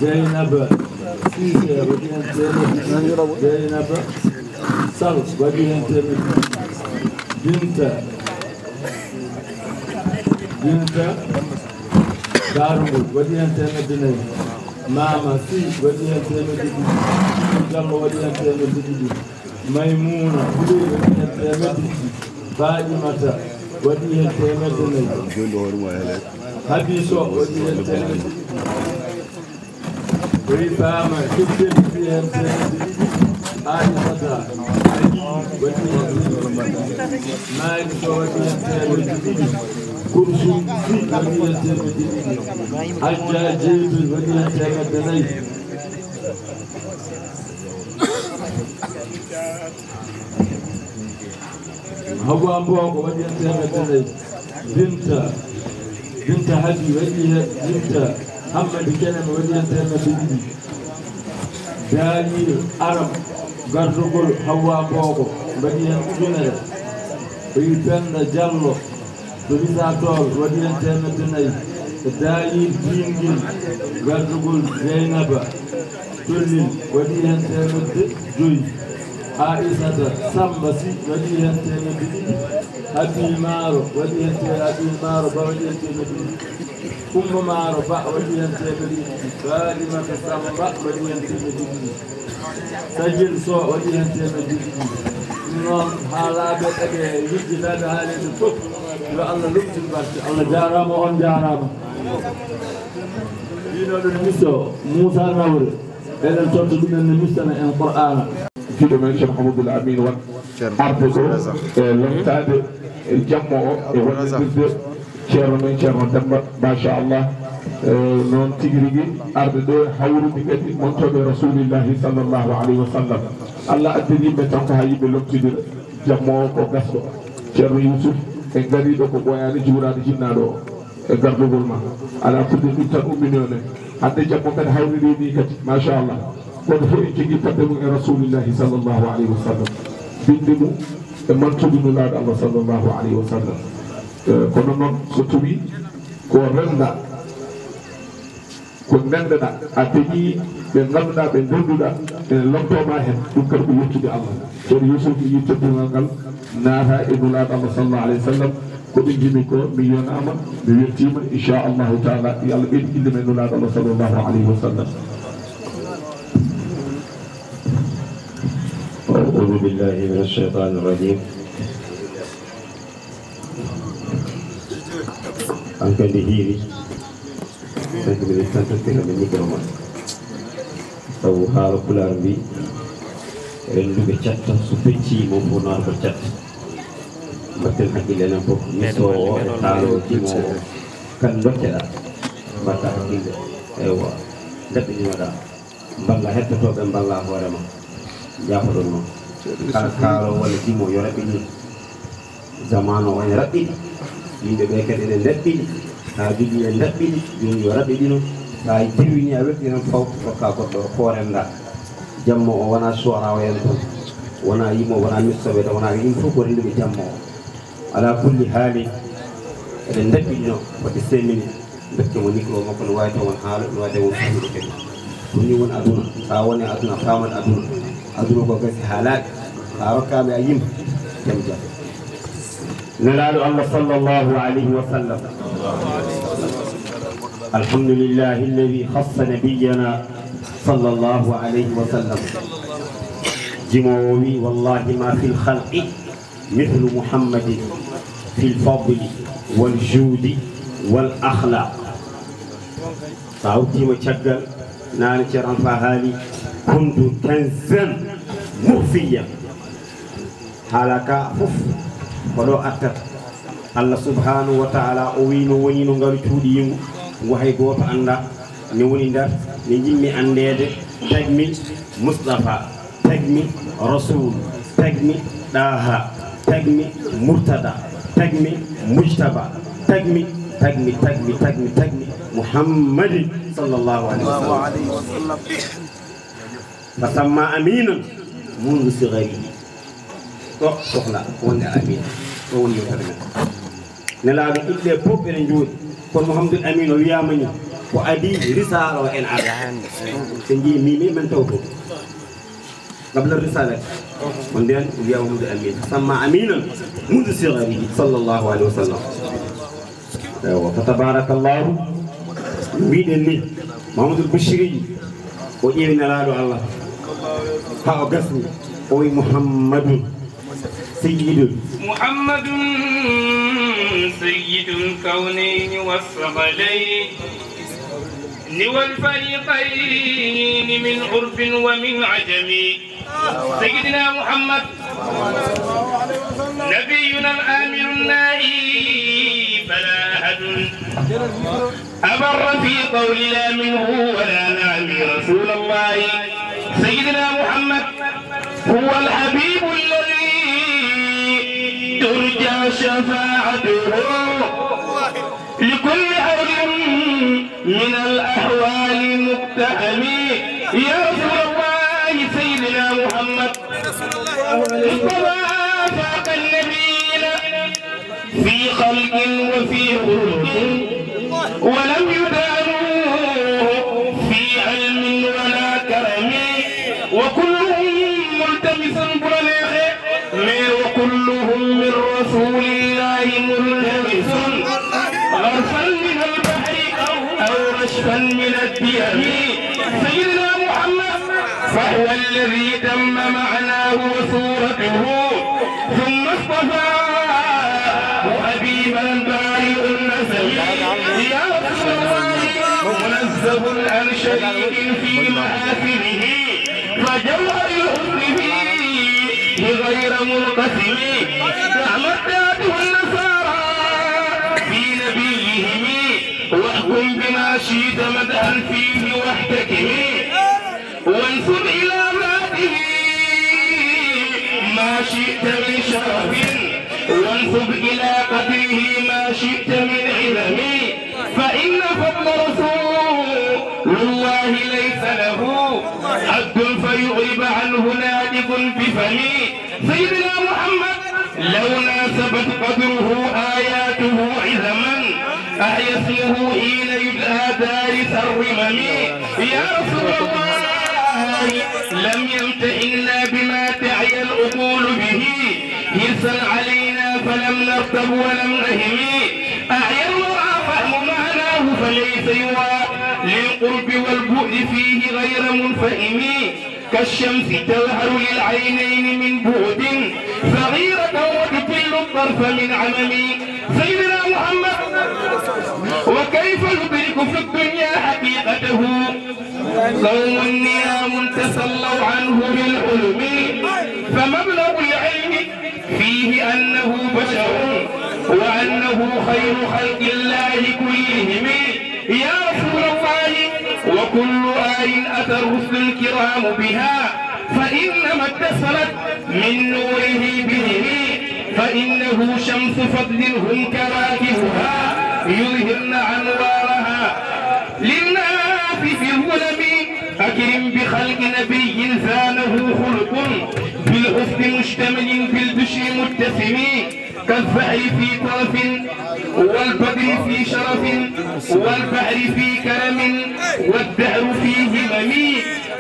Jeynaba Siise waɗi heen teemedde ɗiɗi. Jeynaba Sal waɗi heen teemedde ɗiɗi. Binta, Binta Daaru Ngol waɗi heen teemedde nayi. Maama Si waɗi heen teemedde ɗiɗi. Jallo waɗi heen teemedde ɗiɗi. Maymuuna Huley waɗi heen teemedde ɗiɗi. Faɗimata waɗi heen teemedde nayi. Habiso waɗi heen teemedde ɗiɗi. Rifaama Jokkeli waɗi heen teemedde ɗiɗi. Aysata Ali waɗi heen teemedde ɗiɗi. Maari Sow waɗi heen teemedde ɗiɗi. Kursum Si waɗi heen teemedde ɗiɗi. Hajja Jeetu waɗi heen teemedde nayi. Hawa Mbooko waɗi heen teemedde nayi. Binta, Binta Hadi waɗi heen, Binta Hammadi Keneme waɗi heen teemedde ɗiɗi. Daayir Aram gardugol Hawa Mbooko mbaɗi heen ujunere. O yi Penda Jallo to Risatol waɗi heen teemedde nayi. E Daayir Diingil gardugol Jeynaba Tollil waɗi heen teemedde joyi. Aisata Samba Si waɗi heen teemedde ɗiɗi. Abi Maaro waɗi heen te-, Abi Maaro Ba waɗi heen teemedde ɗiɗi. Kumba Maaro Ba waɗi heen teemedde ɗiɗi, Fatimata Samba waɗi heen teemedde ɗiɗi, Sajel Sow waɗi heen teemedde ɗiɗi. Ɗum noon, haalaaɓe eɓe yejjitaaɓe haaleede fof, yo Allah lomtin barke. Allah jaaraama, on njaaraama. Wiinooɗo ne miso Moussa Nawre, eɗen totta ɗum en ne mistana en Qur'aana. Jiɗo men Ceerno Mouhamadoul Amine Wane arde ɗo e lomtaade e jammo o e wallondirde Ceerno men Ceerno Demmba, machallah. Eh, noon tigi rigi arde ɗo e hawrude kadi montooɓe Rasulillahi sallallahu alayhi wa sallam. Allah addani yimɓe tan ko haa yimɓe lomtidira. Jammo o ko gasɗo. Ceerno Yusuf, en ngarii ɗo ko ɓooyaani juuraade jinnaaɗo o e gardugol ma. Alaa kulli ɗum tan ummini on en. Hannde jammo kadi hawriri ni kadi, machallah. Kono fof en jogii fadde mum e Rasulillahi sallallahu alayhi wa sallam. Binndi mum e mantude Nulaaɗo Allah sallallahu alayhi wa sallam. Eh, kono noon so tawii ko rennda, ko ndenndeɗaa, a dañii ɓe ngannduɗaa, ɓe ndennduɗaa, ene lomtoo ma heen, ɗum kadi ko yettude Allah. Ceerno Yuusuf yii teddungal ngal naata e Nulaaɗo Allah sallallahu alayhi wa sallam. Ko ɓe njimi ko, mi yonaama, mi weltiima, inchallahu taala, yo Allah ɓeydu inde men Nulaaɗo Allah sallallahu alayhi wa sallam. أعوذ بالله من الشيطان الرجيم. An kadi hiiri. Cinq minutes tan tokkira ɓe micro ma. Sabu haala pulaar mbi, rennduɓe catta, so peccii mo fof naata ko catta. Mbatten hakkille enen fof, misoowo o e kaaloowo jimoowo o. Kan ndokkeɗaa, mbatta hakkille. Eywa, ndaɓɓininoɗaa. Mballa hettotooɓe, mballa hoore ma. Jaafoɗon noon. Kala kaaloowo walla jimoowo yo raɓɓiɗin. Zamaanu o ene raɓɓiɗi. Yimɓe ɓe kadi ene ndaɓɓiɗi. Haajuuji ene ndaɓɓiɗi. Jooni yo raɓɓiɗino. So a dirwini a weltinan faw, rokka goɗɗo ko rennda. Jammo o wonaa suwara o en tan. Wonaa yimooɓe, wonaa mistooɓe tan, wonaa yimɓe fof ko rennduɓe jammo o. Alaa kulli haali, eɗen ndaɓɓiɗino fodde cinq minutes, ndokken mo micro makko, no waawi taw won haala, no waawi taw won faamude kadi. Ɗum ni woni aduna. So a woni aduna, a faamat aduna. Aduna ko gasi haalaaɗi. So a rokkaama a yimɓe, jam jam. Nelaaɗo Allah sallallahu alayhi wa sallam. Alhamdulillahi alladi khassa nabiyyana sallallahu alayhi wa sallam. Jimoowo wi, wallahi ma fil khalqi مثل محمد في الفضل والجود والأخلاق. So a hawtiima caggal, naane Ceerno Alfa haali, كنت كنزا مخفيا. Haala ka fof ko ɗo artata. Allah subhanahu wa ta'ala o wi no woni no ngalu cuuɗiingu ngu hay gooto anndaa. Mi woni nder, mi njimmi anndeede, tagmi Mustafa, tagmi Rasul, tagmi Ɗaha, tagmi Murtada, tagmi Mujtaba, tagmi, tagmi, tagmi, tagmi, tagmi Muhammadin sallallahu alayhi wa sallam. Fa samma aminan mundu sigari. Ɗo sohla wonde Amina. Ɗo woni yewtere men. Nelaaɗo ɓiɓɓe fof ene njooɗi. Kono Mouhamadul Amin o wiyaama ni ko adii risaala o en ada. So njii mimi men taw to. Qabla risalati. Ko ndeen o wiya Mouhamadul Amin. Samma aminan mundu sigari sallallahu alayhi wa sallam. Eywa, fa tabarakallahu. Mbiɗen ni, Mamadou Bichri, o ƴeewi Nelaaɗo Allah. Haa o gasni, o wi Muhammadun Sayyidun. محمد سيد الكونين والثقلين والفريقين من عرب ومن عجم. سيدنا محمد نبينا الآمر الناهي، فلا أحد أبر في قول لا منه ولا نعم. رسول الله سيدنا محمد هو الحبيب الذي ترجى شفاعته لكل هول من الأحوال مقتحم. يا رسول الله سيدنا محمد، اصطفى فاق النبيين في خلق وفي خلق، ولم يدانوه في علم ولا كرم، وكلهم ملتمس برليخ، mais وكلهم من رسول الله ملتمس غرفا من البحر. من الديم. سيدنا محمد فهو الذي تم معناه وصورته، ثم اصطفاه حبيبا بارئ النسم. يا رسول الله، منزه عن شريك في محاسنه، فجوهر الحسن فيه غير منقسم. كما ادعته النصارى في نبيهم، واحكم بما شئت مدحا فيه واحتكم، وانسب إلى ذاته ما شئت من شرف، وانسب إلى قدره ما شئت من علم، فإن فضل رسول الله ليس له حد فيعرب عنه ناطق بفم. سيدنا محمد لو ناسبت قدره آياته عظما، أحيا اسمه حين يدعى دارس الرمم. يا رسول الله، لم يمتحنا بما تعيا العقول به، حرصا علينا فلم نرتب ولم نهم. أعيا الورى فهم معناه فليس يرى للقرب والبعد فيه غير منفهم. كالشمس تظهر للعينين من بعد صغيرة وتطل الطرف من عمم. سيدنا محمد، وكيف ندرك في الدنيا حقيقته؟ قوم نيام تسلوا عنه بالحلم، فمبلغ العلم فيه أنه بشر، وأنه خير خلق الله كلهم. يا رسول الله، وكل آي أتى الرسل الكرام بها، فإنما اتصلت من نوره بهم، فإنه شمس فضل هم كواكبها، يظهرن أنوارها للناس في الظلم. أكرم بخلق نبي زانه خلق، بالحسن مشتمل بالبشر متسم. كالزهر في طرف، والبدر في شرف، والبحر في كرم، والدهر في همم.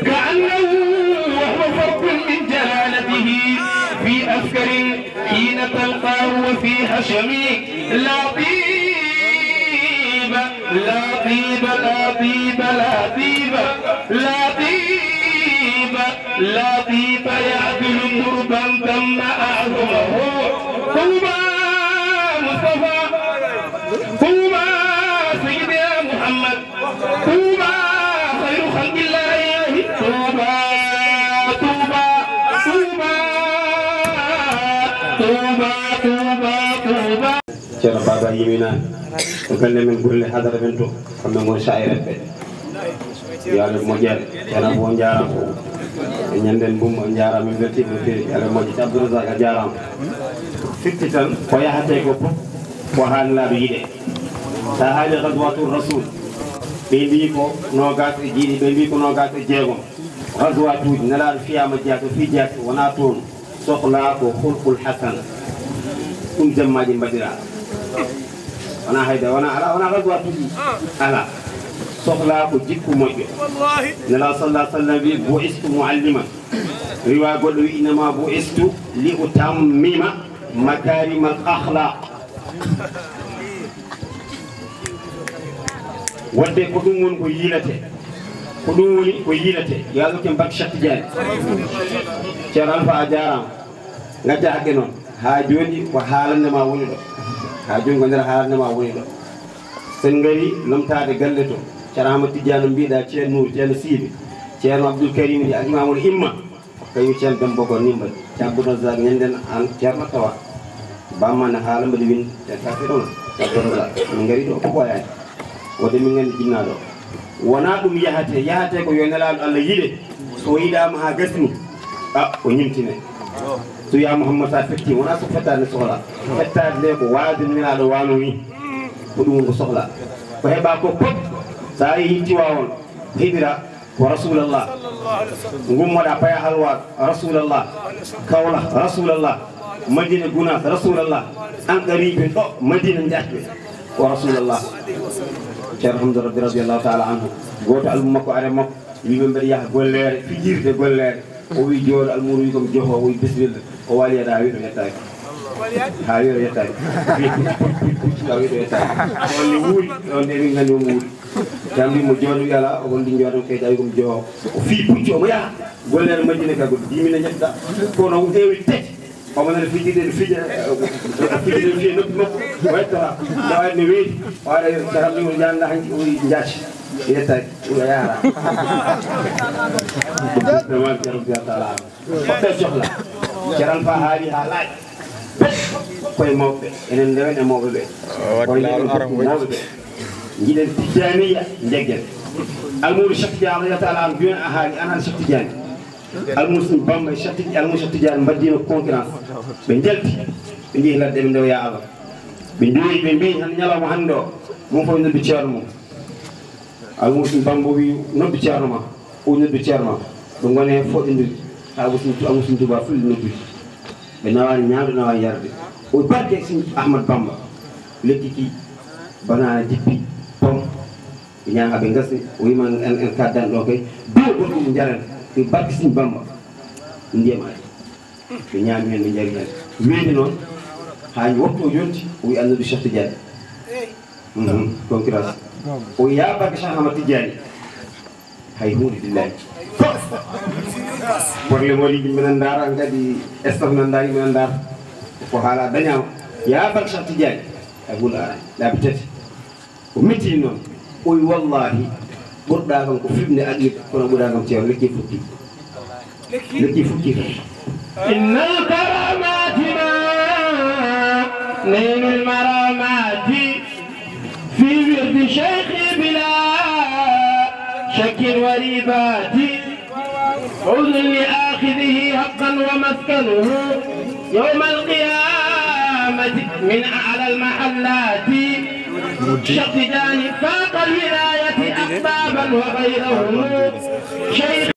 كأنه وهو فرد من جلالته في عسكر حين تلقاه وفي هشم. لا طيب، لا طيب، لا طيب، لا طيب، لا طيب، لا طيب يعدل تربا تم أعظمه. طوبى مصطفى، طوبى سيدنا محمد، طوبى خير خلق الله، طوبى، طوبى، طوبى، طوبى، طوبى، طوبى. Ceerno Baba yimina ko galle men, golle hadara men to, kamɓe ngon sa'ireɓe. Yo Allah moƴƴere. Ceerno Abou, on njaaraama. E ñanden Bumma, on njaaraama, min mbeltiima no feewi. Yo Allah moƴƴere. Abdourazak, a jaaraama. Firti tan ko yahatee ko fof ko haa Nelaaɗo yiɗee. So a haalii Gazwatul Rasul, ɓe mbii ko noogaas e jeeɗiɗi, ɓe mbii ko noogaas e jeegom. Gazwatuuji, Nelaaɗo fiyaama jeyaa to, fii jeyaa to, wonaa toon. Sohlaa ko hulqul hasan. Ɗum jemmaaji mbaɗiraa. Wonaa hayda, wonaa, alaa, wonaa gazwatuuji. Alaa. Sohlaa ko jikku moƴƴo. Nelaaɗo sallallahu alaihi wasallam wi, "Bu'istu mu'alliman." Riwaa goɗɗo wi, "Innama bu'istu li utammima makarimal akhlaq." Wadde ko ɗum woni ko yiiletee. Ko ɗum woni ko yiiletee. Yo Allah hokke en barke Cheikh Tidiane. Ceerno Alfa, a jaaraama. Ngacca haqqe noon. Haa jooni ko haalande ma woni ɗo. Haa jooni ko nder haalande ma woni ɗo. Sen ngari lomtaade galle to. Ceerno Ahmad Tidiane mbiɗa, Ceerno Nour, Ceerno Siibe, Ceerno Abdoul Karim, Al Imamul Imma. Kañum Ceerno Demba ko nimba. Ceerno Abdou Razak, ñanden aan Ceerno tawa. Bamma na haala mbaɗi win, Ceerno Kafi ɗon. Ceerno Abdou Razak, min ngari ɗo ko ɓooyaani. Wonde min nganndi jinnaaɗo. Wonaa ɗum yahatee, yahatee ko yo Nelaaɗo Allah yiɗe. So yiɗaama haa gasni. A, o ñimtine. So ya Muhammad, sa fetti, wonaa so fettaade ne sohla. Fettaade nde ko waade Nelaaɗo wano ni. Ko ɗum woni ko sohla. Ko heɓa ko pop. Sa yehi Tiwaawoon, heɓira ko Rasulallah. Ngummoɗa Paya Halwar, Rasulallah. Kawla, Rasulallah. Madina Gunaas, Rasulallah. Anqariɓe ɗo Madina njaatɓe ko Rasulallah. Ceerno Hamza Rabbi radiyallahu taala anhu. Gooto almu makko are makko. Wiɓe mbeɗa yaha golleere, fijirde golleere. O wi jooɗo almuuru wi kam joho, o wi bisimilla. O wali ada wiɗo yettaaki. Haa wiɗo yettaaki. Haa wiɗo yettaaki. On ni wuuri, on de min nganndi on wuuri. Kamɓe mo jooɗo wiya alaa, o holli jooɗo kay tawi ko mo joo. O fii puccu omo yaha. Gollere Madina ka ko dix mille ñetta. Kono o heewi tati. Omo nana fijirde no fija, fijirde no fiya noppi makko. O yettora. O ari no weeti. O ara caram ni o janda hanki o jaasi. Yettaaki. O yaara. Ɗum ko Ceerno Abdou Taala. Hoɓɓe sohla. Ceerno Fa haali haa laaɓi. Koye mawɓe. Enen ndewen e mawɓe ɓe. Koye ndewen e mawɓe ɓe. Njiɗen Tijjaaniya, njeggen. Almuudo Cheikh Tidiane radiyallahu taala anhu, jooni a haali, an han Cheikh Tidiane. Almuudo Bamba e Cheikh Tidiane, Almuudo Cheikh Tidiane mbaddino concurrence. Ɓe njalti, ɓe njehi ladde, ɓe ndewi ya Allah. Ɓe ndewi, ɓe mbi, han ñalawma hannde o, mum fof noddu ceerno mum. Almuudo Bamba wi, noddu ceerno ma. O noddu ceerno ma. Ɓe ngoni heen foɗɗindirde. Haa Almuudo, Almuudo Tuuba fulɓe noddude. Ɓe nawaani ñaamde, nawaani yarde. O barke Sëñ Ahmad Bamba. Lekki ki, banaana, dippi, pom. Ɓe ñaama ɓe ngasi. O wiima en, en kaddan ɗo kay. Duwo goɗɗum njaren. Ko barke Sëñ Bamba. Ndiyam ari. Ɓe ñaami heen, ɓe njari heen. Weeti noon, haa woppi o yonti, o wi annabi Cheikh Tidiane. Mhm, concurrence. O wi yaa barke Cheikh Ahmad Tidiane. Hay huunde billahi. Problème o liƴƴi minen ndaara, kadi staff nan ndaari minen ndaara. Ko haala dañaama. Yaa barke Cheikh Tidiane. Hay huunde araani. Laabi tati. O metti noon. O wi wallahi, ɓurɗaa kam ko fiɓnde aɗa yiɗa, kono ɓurɗaa kam ceew lekki fukki. Lekki fukki. إن الكرامات ما نيل المرامات في ورد شيخي بلا شك وريبات. عذر لآخذه حقا ومسكنه يوم القيامة من أعلى المحلات. شيخ تجاني فاق الولاية أقطابا وغيرهم. شيخ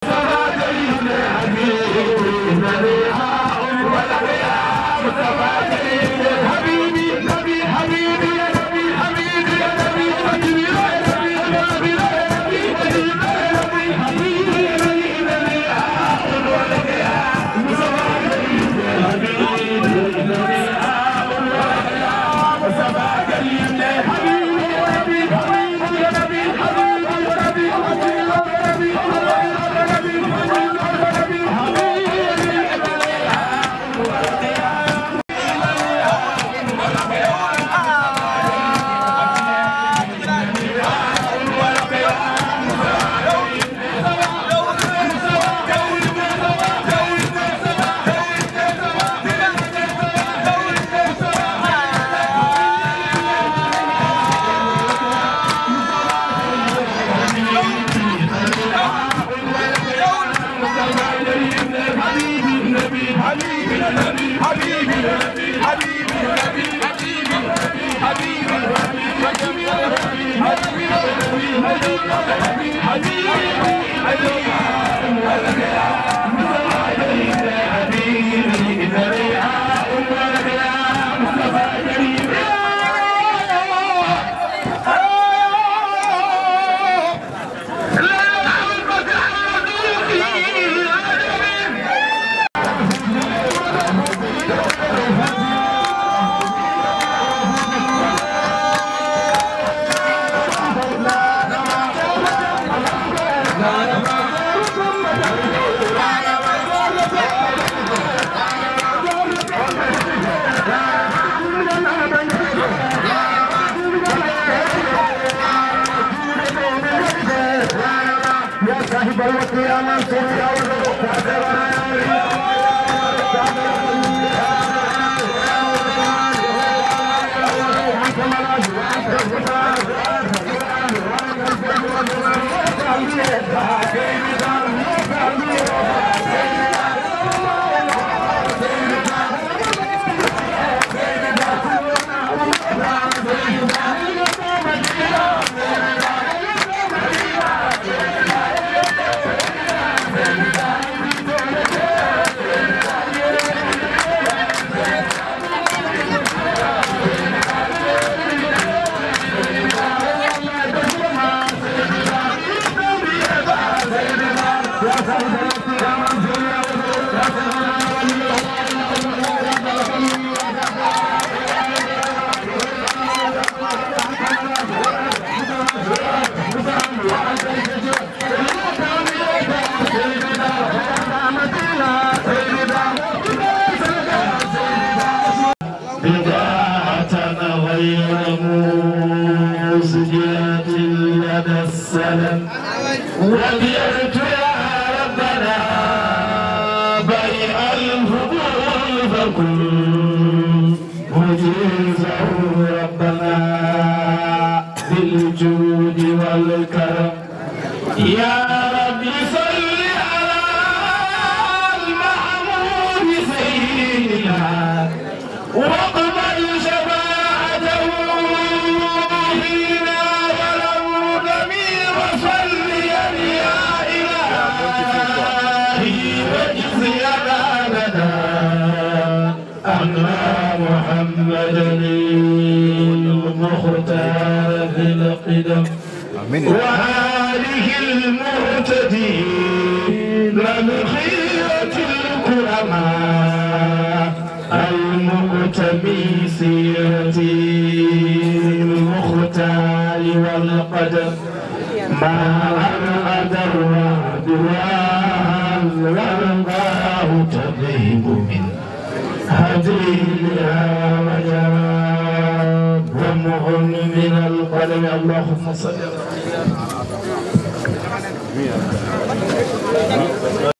وبعت يا ربنا بيع الفضول فكن مجيزه ربنا بالجود والكرم. يا رب صل على المحمود سيدنا واقبل شفاعته فينا ولم تمي وصليا يا إلهي واجزي لنا أن محمدا المختار في القدم آمين. وآله المهتدين الخيرة الكرماء المؤتمي سيرة المختار والقدم ما أرعد الرعد والغرباء تضيب من هديها وجرى دمع من القلم. اللهم صل على